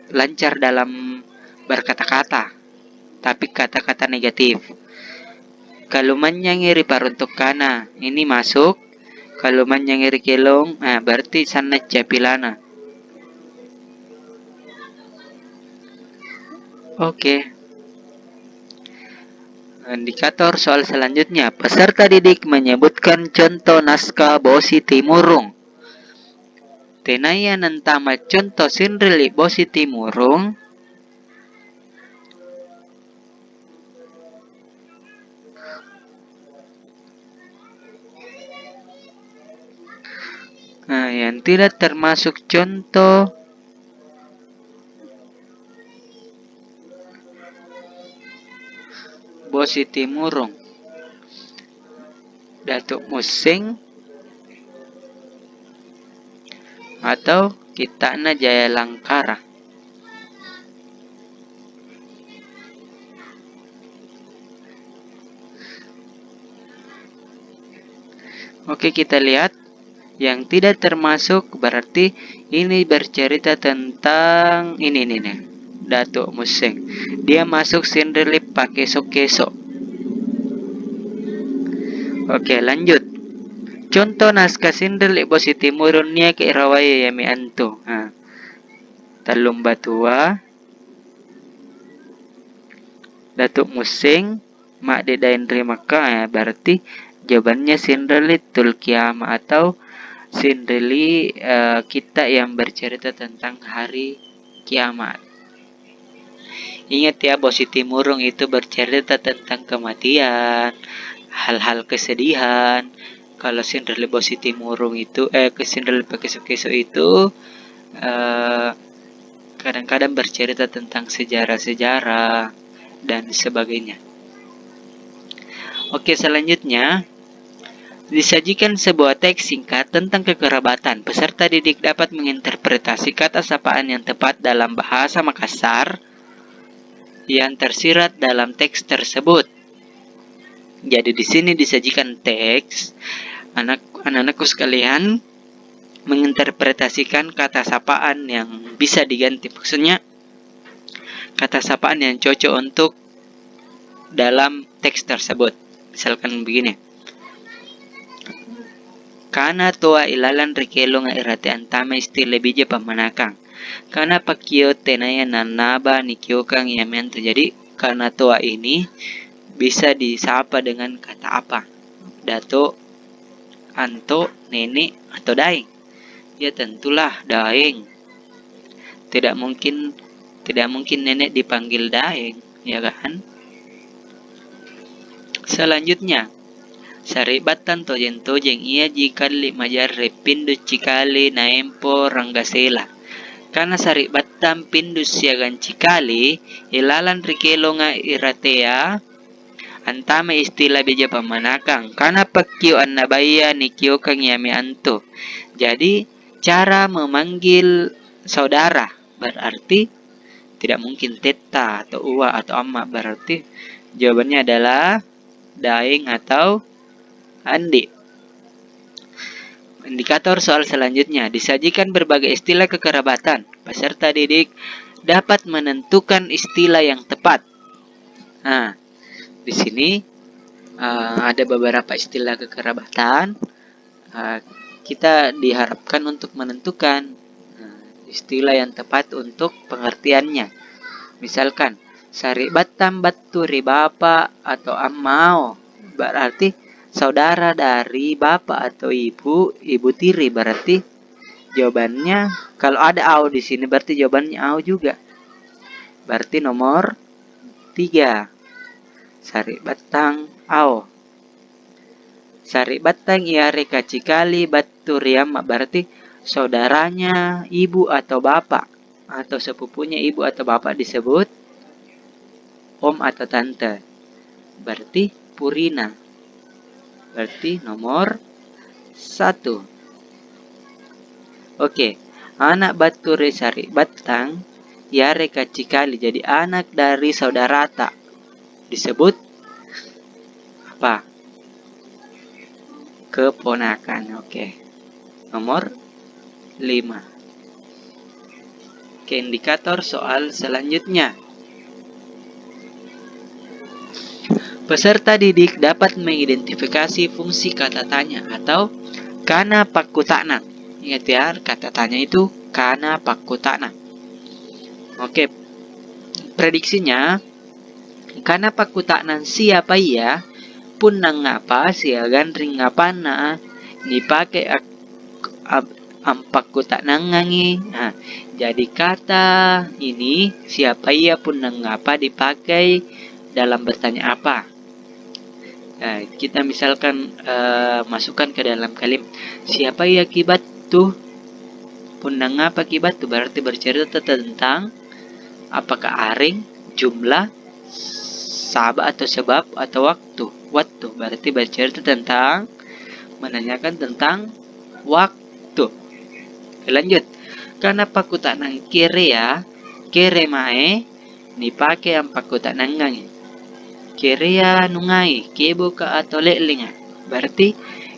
lancar dalam berkata-kata, tapi kata-kata negatif. Kalumanynyangi ri paruntukkana, ini masuk, kalumanynyangi ri kelong, ah, berarti sanna capilana. Oke. Indikator soal selanjutnya, peserta didik menyebutkan contoh naskah Bosi Timurung. Tenaya nantama contoh sinrili Bosi Timurung. Nah, yang tidak termasuk contoh Bosi Timurung, Datuk Musseng, atau Kitta'na Jaya Langkara. Oke, kita lihat yang tidak termasuk, berarti ini bercerita tentang ini, ini nih, Datuk Musseng. Dia masuk sinrili pakeso-keso. Oke, lanjut. Contoh naskah sinrili Bosi Timurung niaka irawaya iami antu. Nah, Tallumbatua, Datuk Musseng, Ma'de Daeng ri Makka, eh, berarti jawabannya sinrili Tul Kiamat atau sinrili, eh, kitta yang bercerita tentang hari kiamat. Ingat ya, Bosi Timurung itu bercerita tentang kematian, hal-hal kesedihan. Kalau sinrili Bosi Timurung itu, eh, ke sinrili pakeso-keso itu, eh, kadang-kadang bercerita tentang sejarah-sejarah dan sebagainya. Oke, selanjutnya, disajikan sebuah teks singkat tentang kekerabatan. Peserta didik dapat menginterpretasi kata sapaan yang tepat dalam bahasa Makassar yang tersirat dalam teks tersebut. Jadi, di sini disajikan teks, anak, anak-anakku sekalian, menginterpretasikan kata sapaan yang bisa diganti. Maksudnya, kata sapaan yang cocok untuk dalam teks tersebut. Misalkan begini, "Kana toa ilalang ri kelonga irate antama istilah bija pammanakang. Kana pakkio tenaya nannaba nikiokang iami antu." Jadi, kana toa ini bisa disapa dengan kata apa? Dato, anto, nene, atau daeng? Ya, tentulah daeng. Tidak mungkin, tidak mungkin nenek dipanggil daeng, ya kan? Selanjutnya, sari'battang tojeng-tojeng iaji kalli majarre' Pindus Cikali naempo Ranggasela. Kana sari'battang Pindus siagang Cikali, ilalang ri kelonga iratea, antama istilah bija pammanakang. Kana pakkio annabaya nikiokang iami antu. Jadi, cara memanggil saudara berarti tidak mungkin tetta atau uwa atau amma, berarti jawabannya adalah daeng atau andi. Indikator soal selanjutnya, disajikan berbagai istilah kekerabatan. Peserta didik dapat menentukan istilah yang tepat. Nah, di sini, eh, ada beberapa istilah kekerabatan. Eh, kita diharapkan untuk menentukan, eh, istilah yang tepat untuk pengertiannya. Misalkan, sari'battang battu ri bapa atau ammao, berarti saudara dari bapa atau ibu, ibu tiri. Berarti jawabannya, kalau ada au di sini, berarti jawabannya au juga. Berarti nomor tiga. Sari'battang au. Sari'battang yareka cikali battu ri amma, berarti saudaranya ibu atau bapak, atau sepupunya ibu atau bapak disebut om atau tante. Berarti purina. Berarti nomor satu. Oke, anak battu ri sari'battang yareka cikali, jadi anak dari saudarata disebut apa? Keponakan. Oke. Nomor lima. Oke, indikator soal selanjutnya. Peserta didik dapat mengidentifikasi fungsi kata tanya atau kana pakkuta'nang. Ingat ya, kata tanya itu kana pakkuta'nang. Oke, prediksinya, kana pakkuta'nang siapa ia, punnangngapa siagang ringngapanna nipake ak-, ab-, ampakkuta'nangangi. Nah, jadi kata ini siapa ia, punnangngapa dipakai, dalam bertanya apa. Nah, kita misalkan, eh, masukkan ke dalam kalim-, siapa ia ki battu? Punnangngapa ki battu? Berarti bercerita tentang apakah areng, jumlah, saba atau sebab, atau waktu. Waktu berarti bercerita tentang, menanyakan tentang waktu. Oke, lanjut. Kana pakkuta'nang kerea, kere mae, nipake ampakkuta'nangangi. Kerea nungai, keboka atau le'lenga. Berarti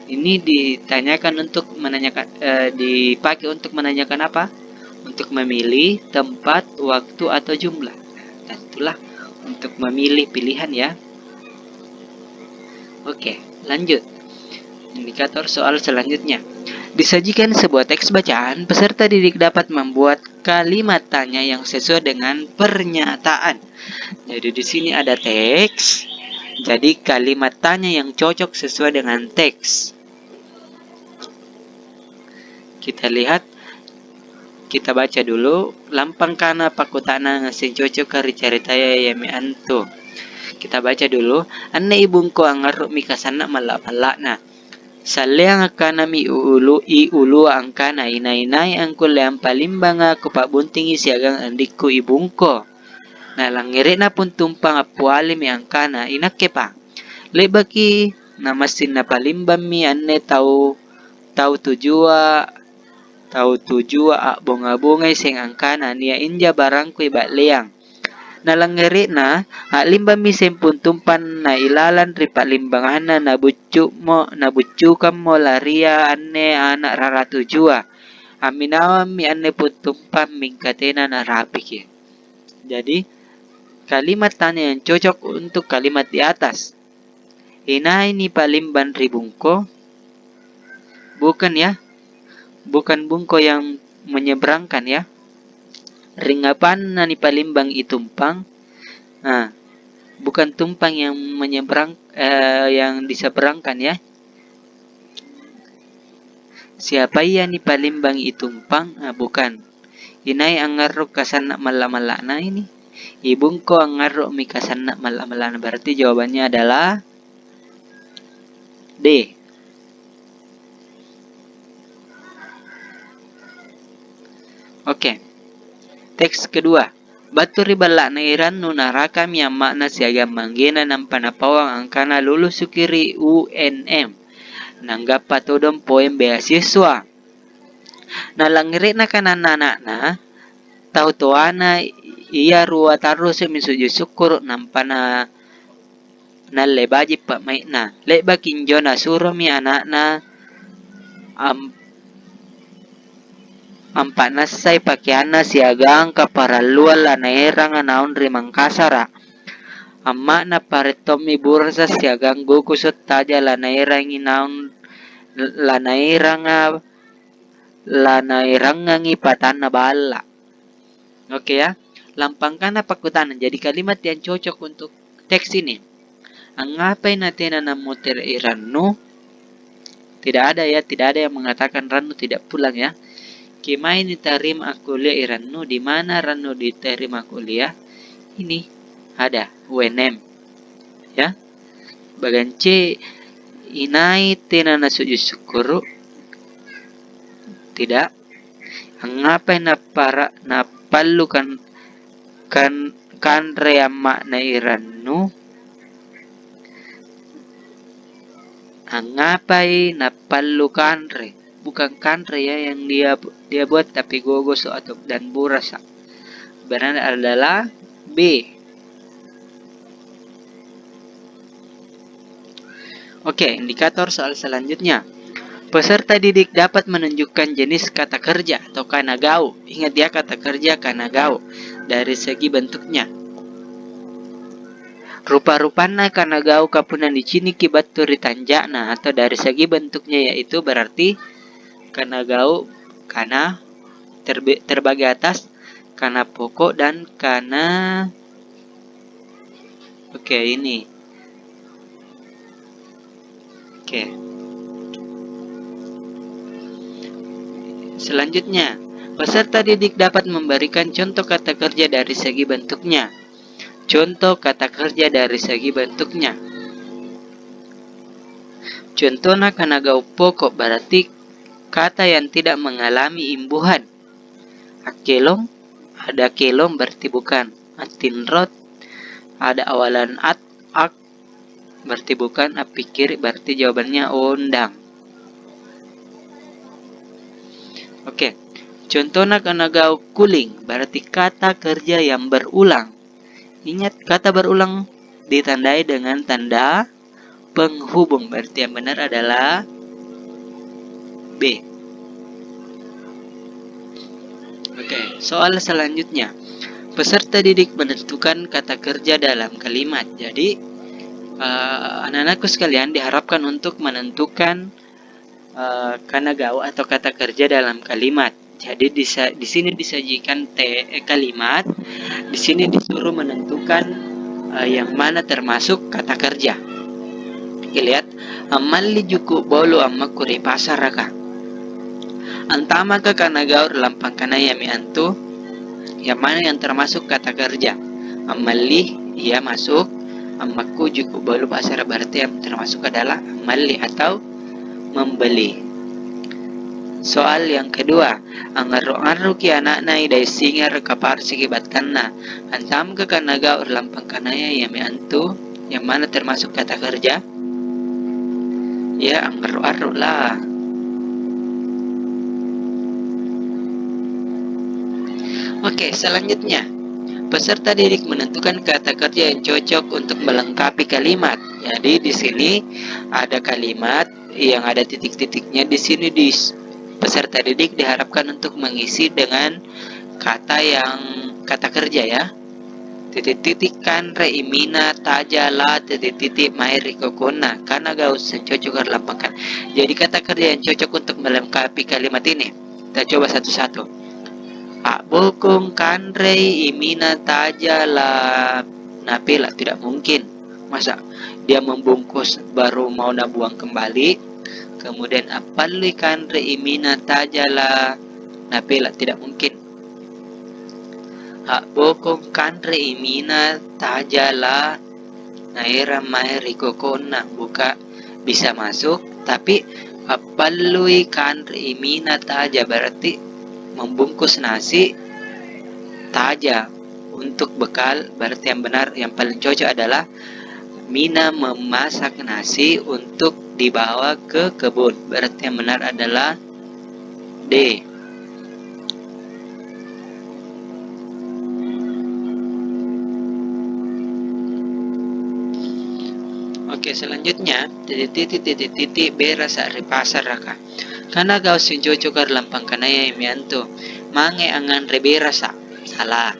ini ditanyakan untuk menanyakan, eh, dipakai untuk menanyakan apa? Untuk memilih tempat, waktu, atau jumlah. Tentulah untuk memilih pilihan ya. Oke, lanjut. Indikator soal selanjutnya. Disajikan sebuah teks bacaan, peserta didik dapat membuat kalimat tanya yang sesuai dengan pernyataan. Jadi di sini ada teks. Jadi kalimat tanya yang cocok sesuai dengan teks. Kita lihat, kita baca dulu, lampang kana pakkuta'nang sing cocoka ri caritaya iami antu. Kita baca dulu, anne ibungko angngarru'mi kasanna malla'-malla'na. Salleang akkanami ulu-, i ulua angkana, inai-nai angkulle ampalimbanga kupa'buntingi siagang andikku ibungko. Nalangngere'na pung tumpang appialimi angkana, inakkepa? Le'baki namassing napalimbammi anne tau, tau tujua, tau tujua a'bonga-bongai seng angkana nia' inja barangku iba'leang. Nalangngere'na, a'limbammi seng pung tumpang nailalang ri pa'limbanganna nabuccu'mo-, nabuccukammo laria anne ana' rara tujua. Amminawammi anne pung tumpang mingka tena narapiki. Jadi, kalimat tanya yang cocok untuk kalimat di atas. Inai nipalimbang ri bungko? Bukan ya. Bukan bungko yang menyeberangkan ya. Ringngapanna nipalimbang i tumpang. Nah, bukan tumpang yang menyeberang, eh, yang diseberangkan ya. Siapa ia nipalimbang i tumpang? Ah, bukan. Inai angngarru' kasanna malla'-malla'na ini? Ibungko angngarru'mi kasanna malla'-malla'na. Berarti jawabannya adalah D. Oke. Teks kedua. Battu ri balla'na i rannu narakami amma'na siagang manggena nampa napauang angkana lulusuki ri U N M. Nanggappa todong poeng beasiswa. Nalangngere'na kananna ana'na, tau toana ia rua tarrusu'mi sujud sukkuru' nampa na-, nalle baji' pa'mai'na. Le'baki injo nasuromi ana'na am-, Ampa'nassai pakeanna siagang kaparalluang lanaeranga naung ri Mangkasara'. Amma'na pare' tommi burasa' siagang gukuso' taja lanaerangi naung, lanaeranga, lanaerangangi patanna balla'. Oke ya. Lampangkana pakkutana, jadi kalimat yang cocok untuk teks ini. Angngapai natena nammotere'i rannu? Tidak ada ya, tidak ada yang mengatakan rannu tidak pulang ya. Kemae nitarima akkuliah i rannu, di mana rannu diterima kuliah? Ini ada, W N M. Ya. Bagang C, inai tena nasuju sukkuru'? Tidak. Angngapai nappara-, nappallu kan-, kan-, kanre amma'na i rannu? Angngapai nappallu kanre? Bukan kanre ya yang dia, dia buat, tapi gogoso atau dan burasa'. Benar adalah B. Oke, indikator soal selanjutnya. Peserta didik dapat menunjukkan jenis kata kerja atau kana gau'. Ingat ya, kata kerja kana gau' dari segi bentuknya. Rupa-rupanna kana gau' kapunna niciniki battu ri tanja'na atau dari segi bentuknya, yaitu berarti kana gau', kana terbe-, terbagi atas, kana poko', dan kana, oke, ini. Oke. Selanjutnya, peserta didik dapat memberikan contoh kata kerja dari segi bentuknya. Contoh kata kerja dari segi bentuknya. Contohna kana gau' poko' berarti kata yang tidak mengalami imbuhan. Akkelong, ada kelong berarti bukan. Attinrot, ada awalan at, ak, berarti bukan. Appikkiri' berarti jawabannya ondang. Oke, contohna kana gau' kuling berarti kata kerja yang berulang. Ingat, kata berulang ditandai dengan tanda penghubung, berarti yang benar adalah B. Oke, soal selanjutnya. Peserta didik menentukan kata kerja dalam kalimat. Jadi, eh, anak-anakku sekalian diharapkan untuk menentukan eh, kana gau' atau kata kerja dalam kalimat. Jadi, disa-, di sini disajikan te-, eh, kalimat, di sini disuruh menentukan, eh, yang mana termasuk kata kerja. Oke, lihat, "Ammalli juku' bolu ammakku ri pasaraka." Antamaka kana gau' ri lampang kanayami antu, yang mana yang termasuk kata kerja? Ammalli, iya masuk, ammakku juku' bolu pasara berarti yang termasuk adalah ammalli atau membeli. Soal yang kedua, angngarru-ngarruki ana'na i daeng singa ri kaparsiki battanna. Antamaka kana gau' ri lampang kanaya iami antu, yang mana termasuk kata kerja? Ya, angngarru-arru lah. Oke, selanjutnya. Peserta didik menentukan kata kerja yang cocok untuk melengkapi kalimat. Jadi, di sini ada kalimat yang ada titik-titiknya. Di sini dis-, peserta didik diharapkan untuk mengisi dengan kata yang, kata kerja ya. Titik-titik kanre imina taja la titik-titik mae ri kokonna. Kana gau' seng cocok ri lampang kana. Jadi kata kerja yang cocok untuk melengkapi kalimat ini. Kita coba satu-satu. A'bokong kanrei imina taja la napela, tidak mungkin. Masa dia membungkus baru mau nabuang kembali? Kemudian appallui kanre imina taja la napela, tidak mungkin. A'bokong kanre imina taja la naerang mae ri kokonna, buka, bisa masuk, tapi appallui kanre imina taja, berarti membungkus nasi taja untuk bekal, berarti yang benar, yang paling cocok adalah mina memasak nasi untuk dibawa ke kebun, berarti yang benar adalah D. Oke, selanjutnya, titik-titik, titik-titik, berasa ri pasaraka. Kana gassing cocoka ri lampang kanaya miantu, mange angnganre berasa, sala.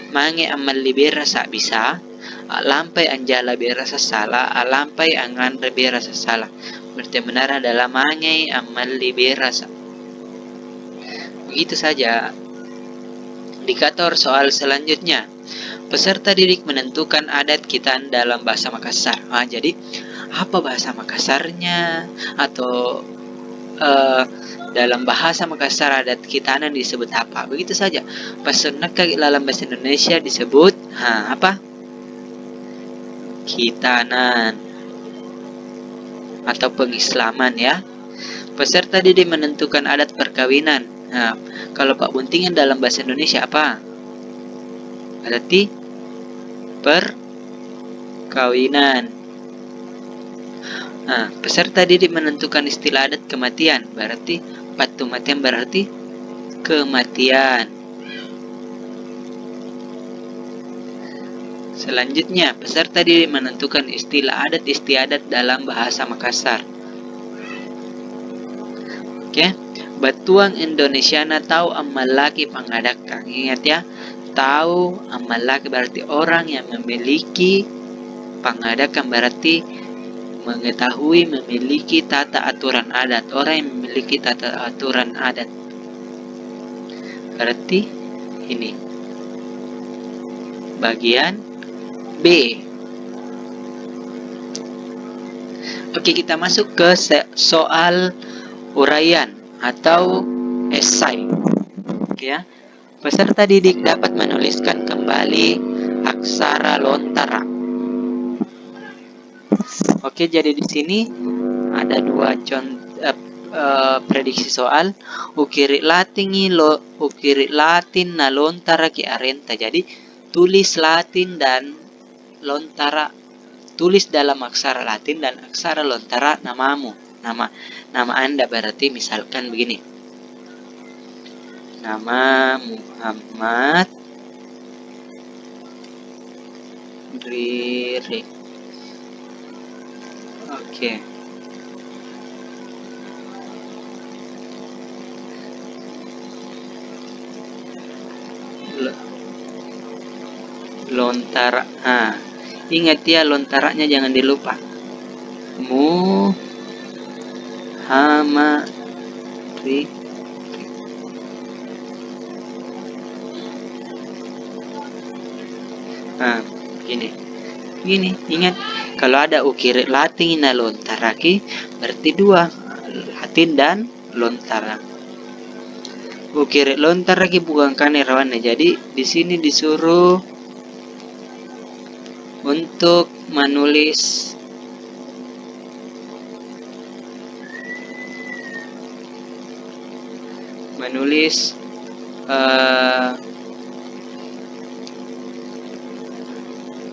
Mange ammalli berasa, bisa. A'lampai anjala berasa, sala. A'lampai angnganre berasa, sala. Berarti yang benar adalah mange ammalli berasa. Begitu saja. Indikator soal selanjutnya. Peserta didik menentukan adat kitan dalam bahasa Makassar. Ah, jadi apa bahasa Makassarnya atau, eh, dalam bahasa Makassar adat kitana disebut apa? Begitu saja. Pas sennakka lalang bahasa Indonesia disebut, ha, apa? Kitanan atau pengislaman, ya. Peserta didik menentukan adat perkawinan. Nah, kalau pa'buntingang dalam bahasa Indonesia apa? Berarti perkawinan. Nah, peserta didik menentukan istilah adat kematian. Berarti, pattumatiang berarti kematian. Selanjutnya, peserta didik menentukan istilah adat istiadat dalam bahasa Makassar. Oke, battuang Indonesiana tau ammallaki pangngadakkang. Ingat ya, tau ammallaki berarti orang yang memiliki pangngadakkang, berarti mengetahui, memiliki tata aturan adat. Orang yang memiliki tata aturan adat. Berarti ini bagian B. Oke, kita masuk ke se-, soal uraian atau esai. Oke ya. Peserta didik dapat menuliskan kembali aksara lontara. Oke, jadi di sini ada dua con-, eh, eh, prediksi soal. Ukiri' Latingi lo-, ukiri' Latin na lontaraki arenta. Jadi, tulis Latin dan lontara, tulis dalam aksara Latin dan aksara lontara namamu. Nama, nama Anda berarti misalkan begini. Nama Muhammad Riri. Oke. Lo-, lontara. Ah, ingat ya, lontaranya jangan dilupa. Mu-, hama-, ri-, Nah, gini. Gini, ingat, kalau ada ukiri' Latingi na lontaraki, berarti dua, Latin dan lontara. Ukiri' lontaraki bukan kane rawanna. Jadi, di sini disuruh untuk menulis, menulis, eh,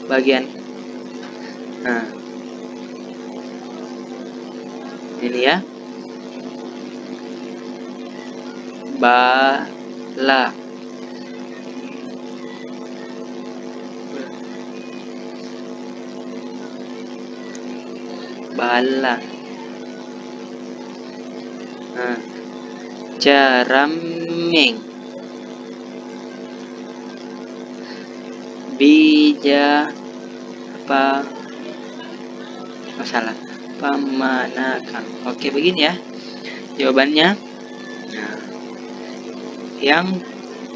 bagian, nah, ini ya. Bala. Balla. Nah, carammeng. Bija apa? Oh, salah. Pammanakang. Oke, begini ya jawabannya. Nah, yang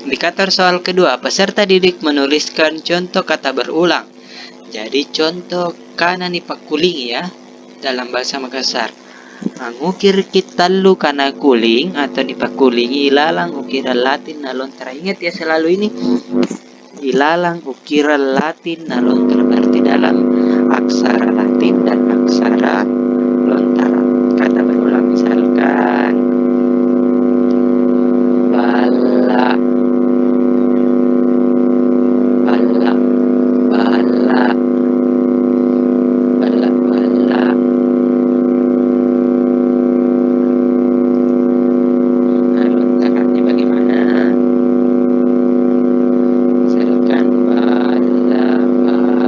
indikator soal kedua, peserta didik menuliskan contoh kata berulang. Jadi, contoh kana nipakkulingi ya, dalam bahasa Makassar. Angukiriki tallu kana kuling atau nipakkulingi ilalang ukirang Latin na lontara. Ingat ya selalu ini, ilalang ukirang Latin na lontara, berarti dalam aksara Latin dan aksara lontara. Kata berulang misalkan, balla, balla, balla, balla, balla. Nah, lontaranya bagaimana? Misalkan balla, balla.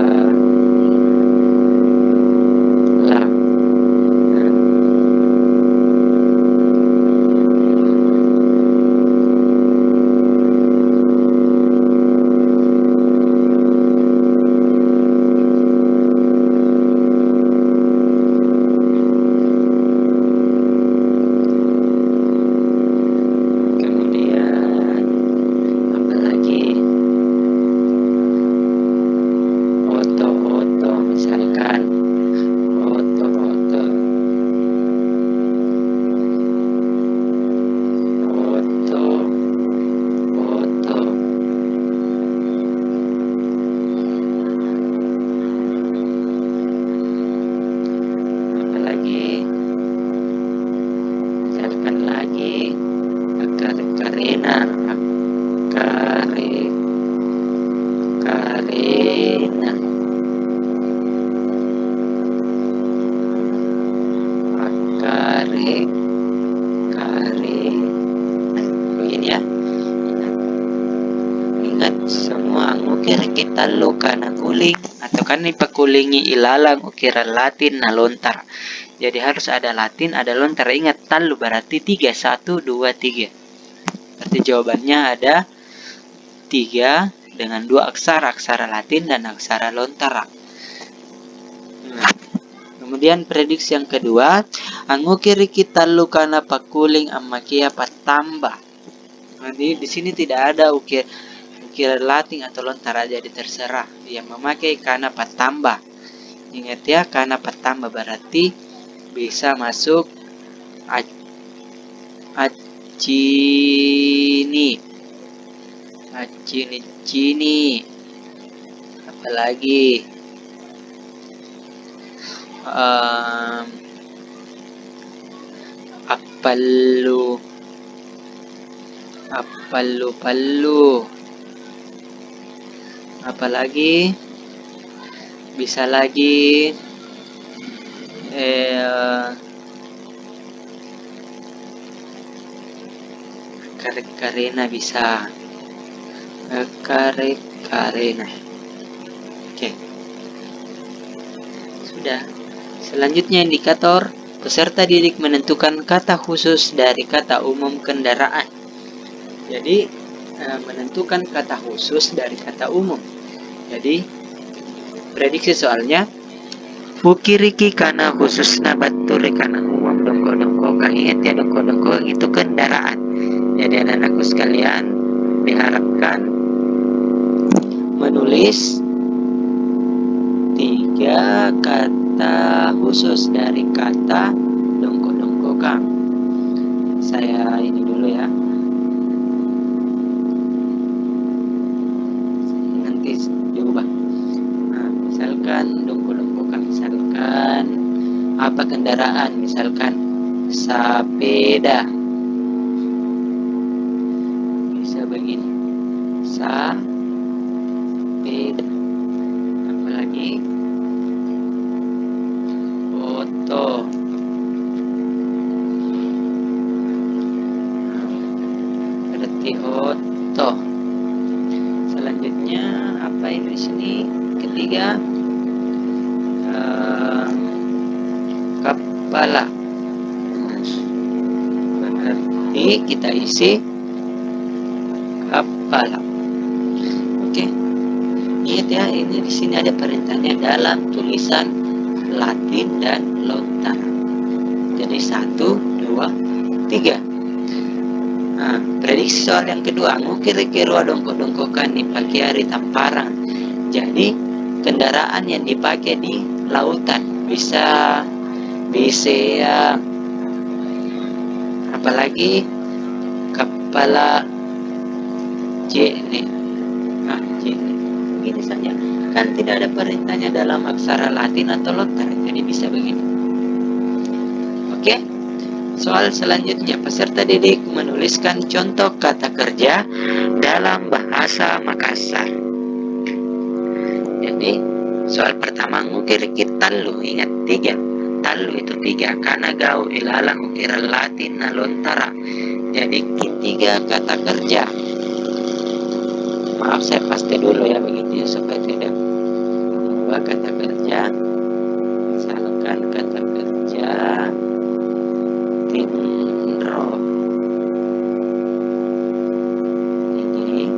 tallu kana kuling atau kana nipakkulingi ilalang ukirang Latin na lontara. Jadi harus ada Latin, ada lontara. Ingat, tallu berarti tiga, satu, dua, tiga. Berarti jawabannya ada tiga dengan dua aksara, aksara Latin dan aksara lontara. Nah, kemudian prediksi yang kedua, angngukiriki tallu kana pakkuling ammakea pattamba. Jadi di sini tidak ada uki-, ukiran Latin atau lontara, jadi terserah yang memakai kana pattamba. Ingat ya, kana pattamba berarti bisa masuk ac-, accini, accini-cini, apalagi, ehm, appallu, appallu-pallu, apalagi bisa lagi, eh, kare-karena bisa. Kare-karena. Oke. Sudah. Selanjutnya indikator, peserta didik menentukan kata khusus dari kata umum kendaraan. Jadi, eh, menentukan kata khusus dari kata umum. Jadi, prediksi soalnya, pukiriki kana khususna battu ri kana umum dongko-dongkokang. Ingat ya, dongko-dongkokang itu kendaraan. Jadi, anak-anakku sekalian, diharapkan menulis tiga kata khusus dari kata dongko-dongkokang. Saya ini dulu ya. Nanti diubah. Nah, misalkan dongko-dongkokang, misalkan apa kendaraan, misalkan sepeda. Bisa begini. Sa-, beda. Apalagi oto. Berarti oto. Selanjutnya apa ini di sini? Ketiga, eh, kepala. Berarti kita isi kepala. Oke. Ingat ya, ini di sini ada perintahnya dalam tulisan Latin dan lontara. Jadi satu, dua, tiga. Nah, prediksi soal yang kedua, angngukiriki rua dongko-dongkokan nipakea ri tamparang. Jadi, kendaraan yang dipakai di lautan. Bisa, bisa ya, apalagi kepala je'ne'. Nah, je'ne'. Begini saja. Kan tidak ada perintahnya dalam aksara Latin atau lontara, jadi bisa begini. Oke? Soal selanjutnya, peserta didik menuliskan contoh kata kerja dalam bahasa Makassar. Jadi, soal pertama, angngukiriki tallu, ingat tiga. Tallu itu tiga, kana gau' ilalang ukirang Latin na lontara. Jadi, tiga kata kerja. Maaf, saya paste dulu ya, begitu ya, supaya tidak mengubah kata kerja. Misalkan kata kerja tinro. Ini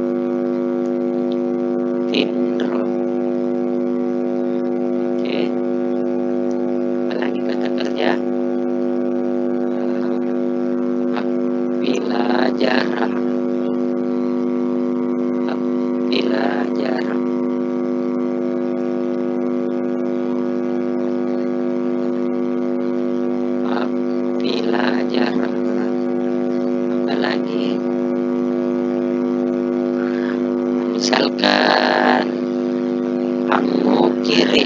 tinro. Oke. Apalagi kata kerja? Appilajara. Appilajara. Appilajara. Apalagi? Misalkan, angngukiri.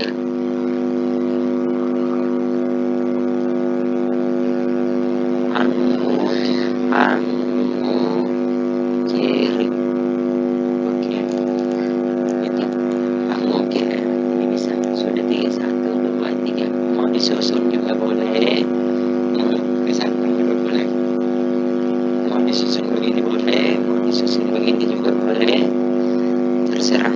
Angngukiri. Angngukiri. Oke. Itu. Angngukiri. Ini bisa. Sudah tiga, satu, dua, tiga. Mau disusun juga boleh. Mau ke samping juga boleh. Mau disusun begini boleh. Mau disusun begini juga boleh. Terserah.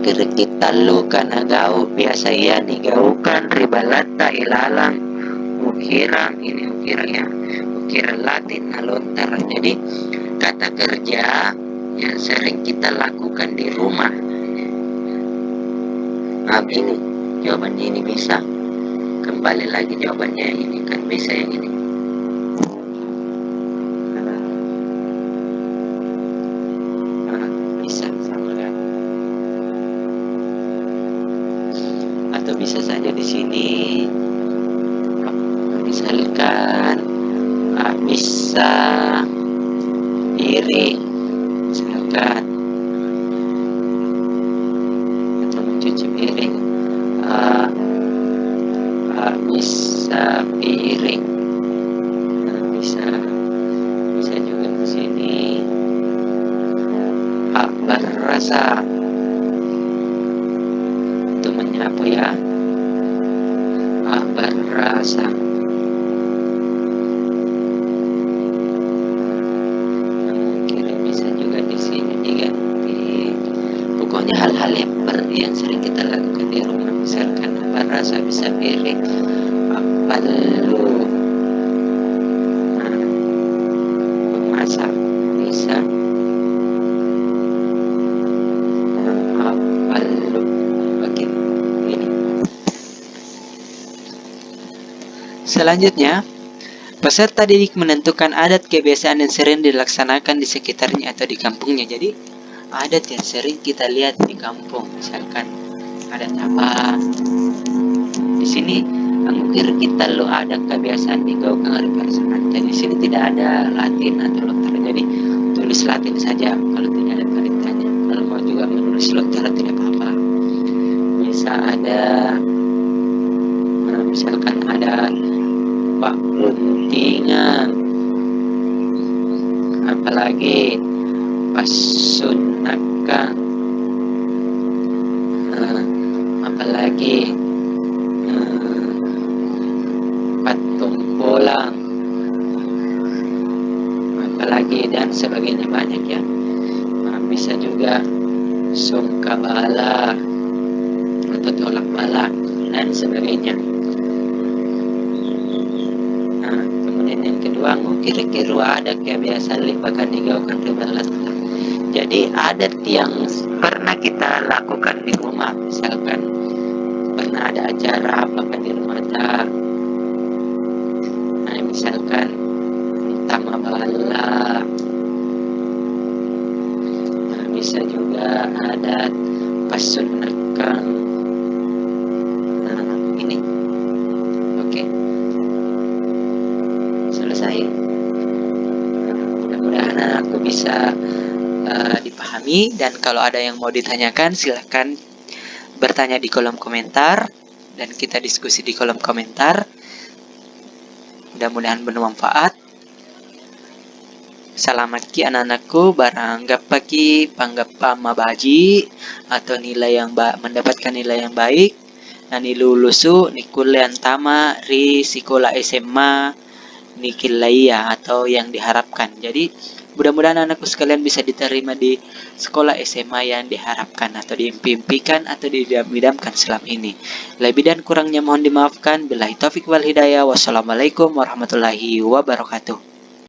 Riki tallu kana gau' biasaya nigaukang ri balatta ilalang ukirang, ini ukirang ya, ukirang Latin na lontara. Jadi kata kerja yang sering kita lakukan di rumah. Nah, ini jawabannya ini bisa. Kembali lagi jawabannya yang ini, kan bisa yang ini. Nah, bisa sama kan? Atau bisa saja di sini, misalkan, ah, bisa piring, misalkan, atau mencuci piring, ah, ah, bisa piring. Nah, bisa, bisa juga di sini. A'barrasa. Itu menyapu ya. A'barrasa. Mungkin bisa juga di sini diganti. Pokoknya hal-hal yang per-, yang sering kita lakukan di rumah, misalkan a'barrasa, bisa piring, a'pallu. Nah, memasak bisa. Nah, a'pallu. Oke, ini. Selanjutnya, peserta didik menentukan adat kebiasaan yang sering dilaksanakan di sekitarnya atau di kampungnya. Jadi, adat yang sering kita lihat di kampung, misalkan adat apa. Di sini, angkukir kita lo adat kebiasaan digaukang oleh para semanten. Di sini tidak ada Latin atau lontara, jadi tulis Latin saja kalau tidak ada perintahnya. Kalau mau juga menulis lontara, tidak apa-apa. Bisa ada, nah, misalkan ada pa'buntingang, apalagi passunnakang, eh, apalagi, eh, pattompolang, apalagi dan sebagainya, banyak ya. Nah, bisa juga songkabala atau tolak bala dan sebagainya. Nah, kemudian yang kedua, angkukiriki rua adat kebiasaan le'baka nigaukang ri balla'ta. Jadi, adat yang pernah kita lakukan di rumah, misalkan pernah ada acara apa di rumahta, nah, misalkan antama balla', nah, bisa juga adat passunnakang. Nah, ini. Oke. Selesai. Mudah-mudahan aku bisa, eh, dipahami, dan kalau ada yang mau ditanyakan, silahkan bertanya di kolom komentar, dan kita diskusi di kolom komentar. Mudah-mudahan bermanfaat. Salamakki, anak-anakku, barang gappaki panggappang mabaji' atau nilai yang ba-, mendapatkan nilai yang baik, nanilulusu, nikkulle antama' ri sikola S M A nikillaia atau yang diharapkan. Jadi, mudah-mudahan anakku sekalian bisa diterima di sekolah S M A yang diharapkan atau diimpi-impikan atau diidam-idamkan selama ini. Lebih dan kurangnya mohon dimaafkan. Billahi taufik wal hidayah. Wassalamualaikum warahmatullahi wabarakatuh.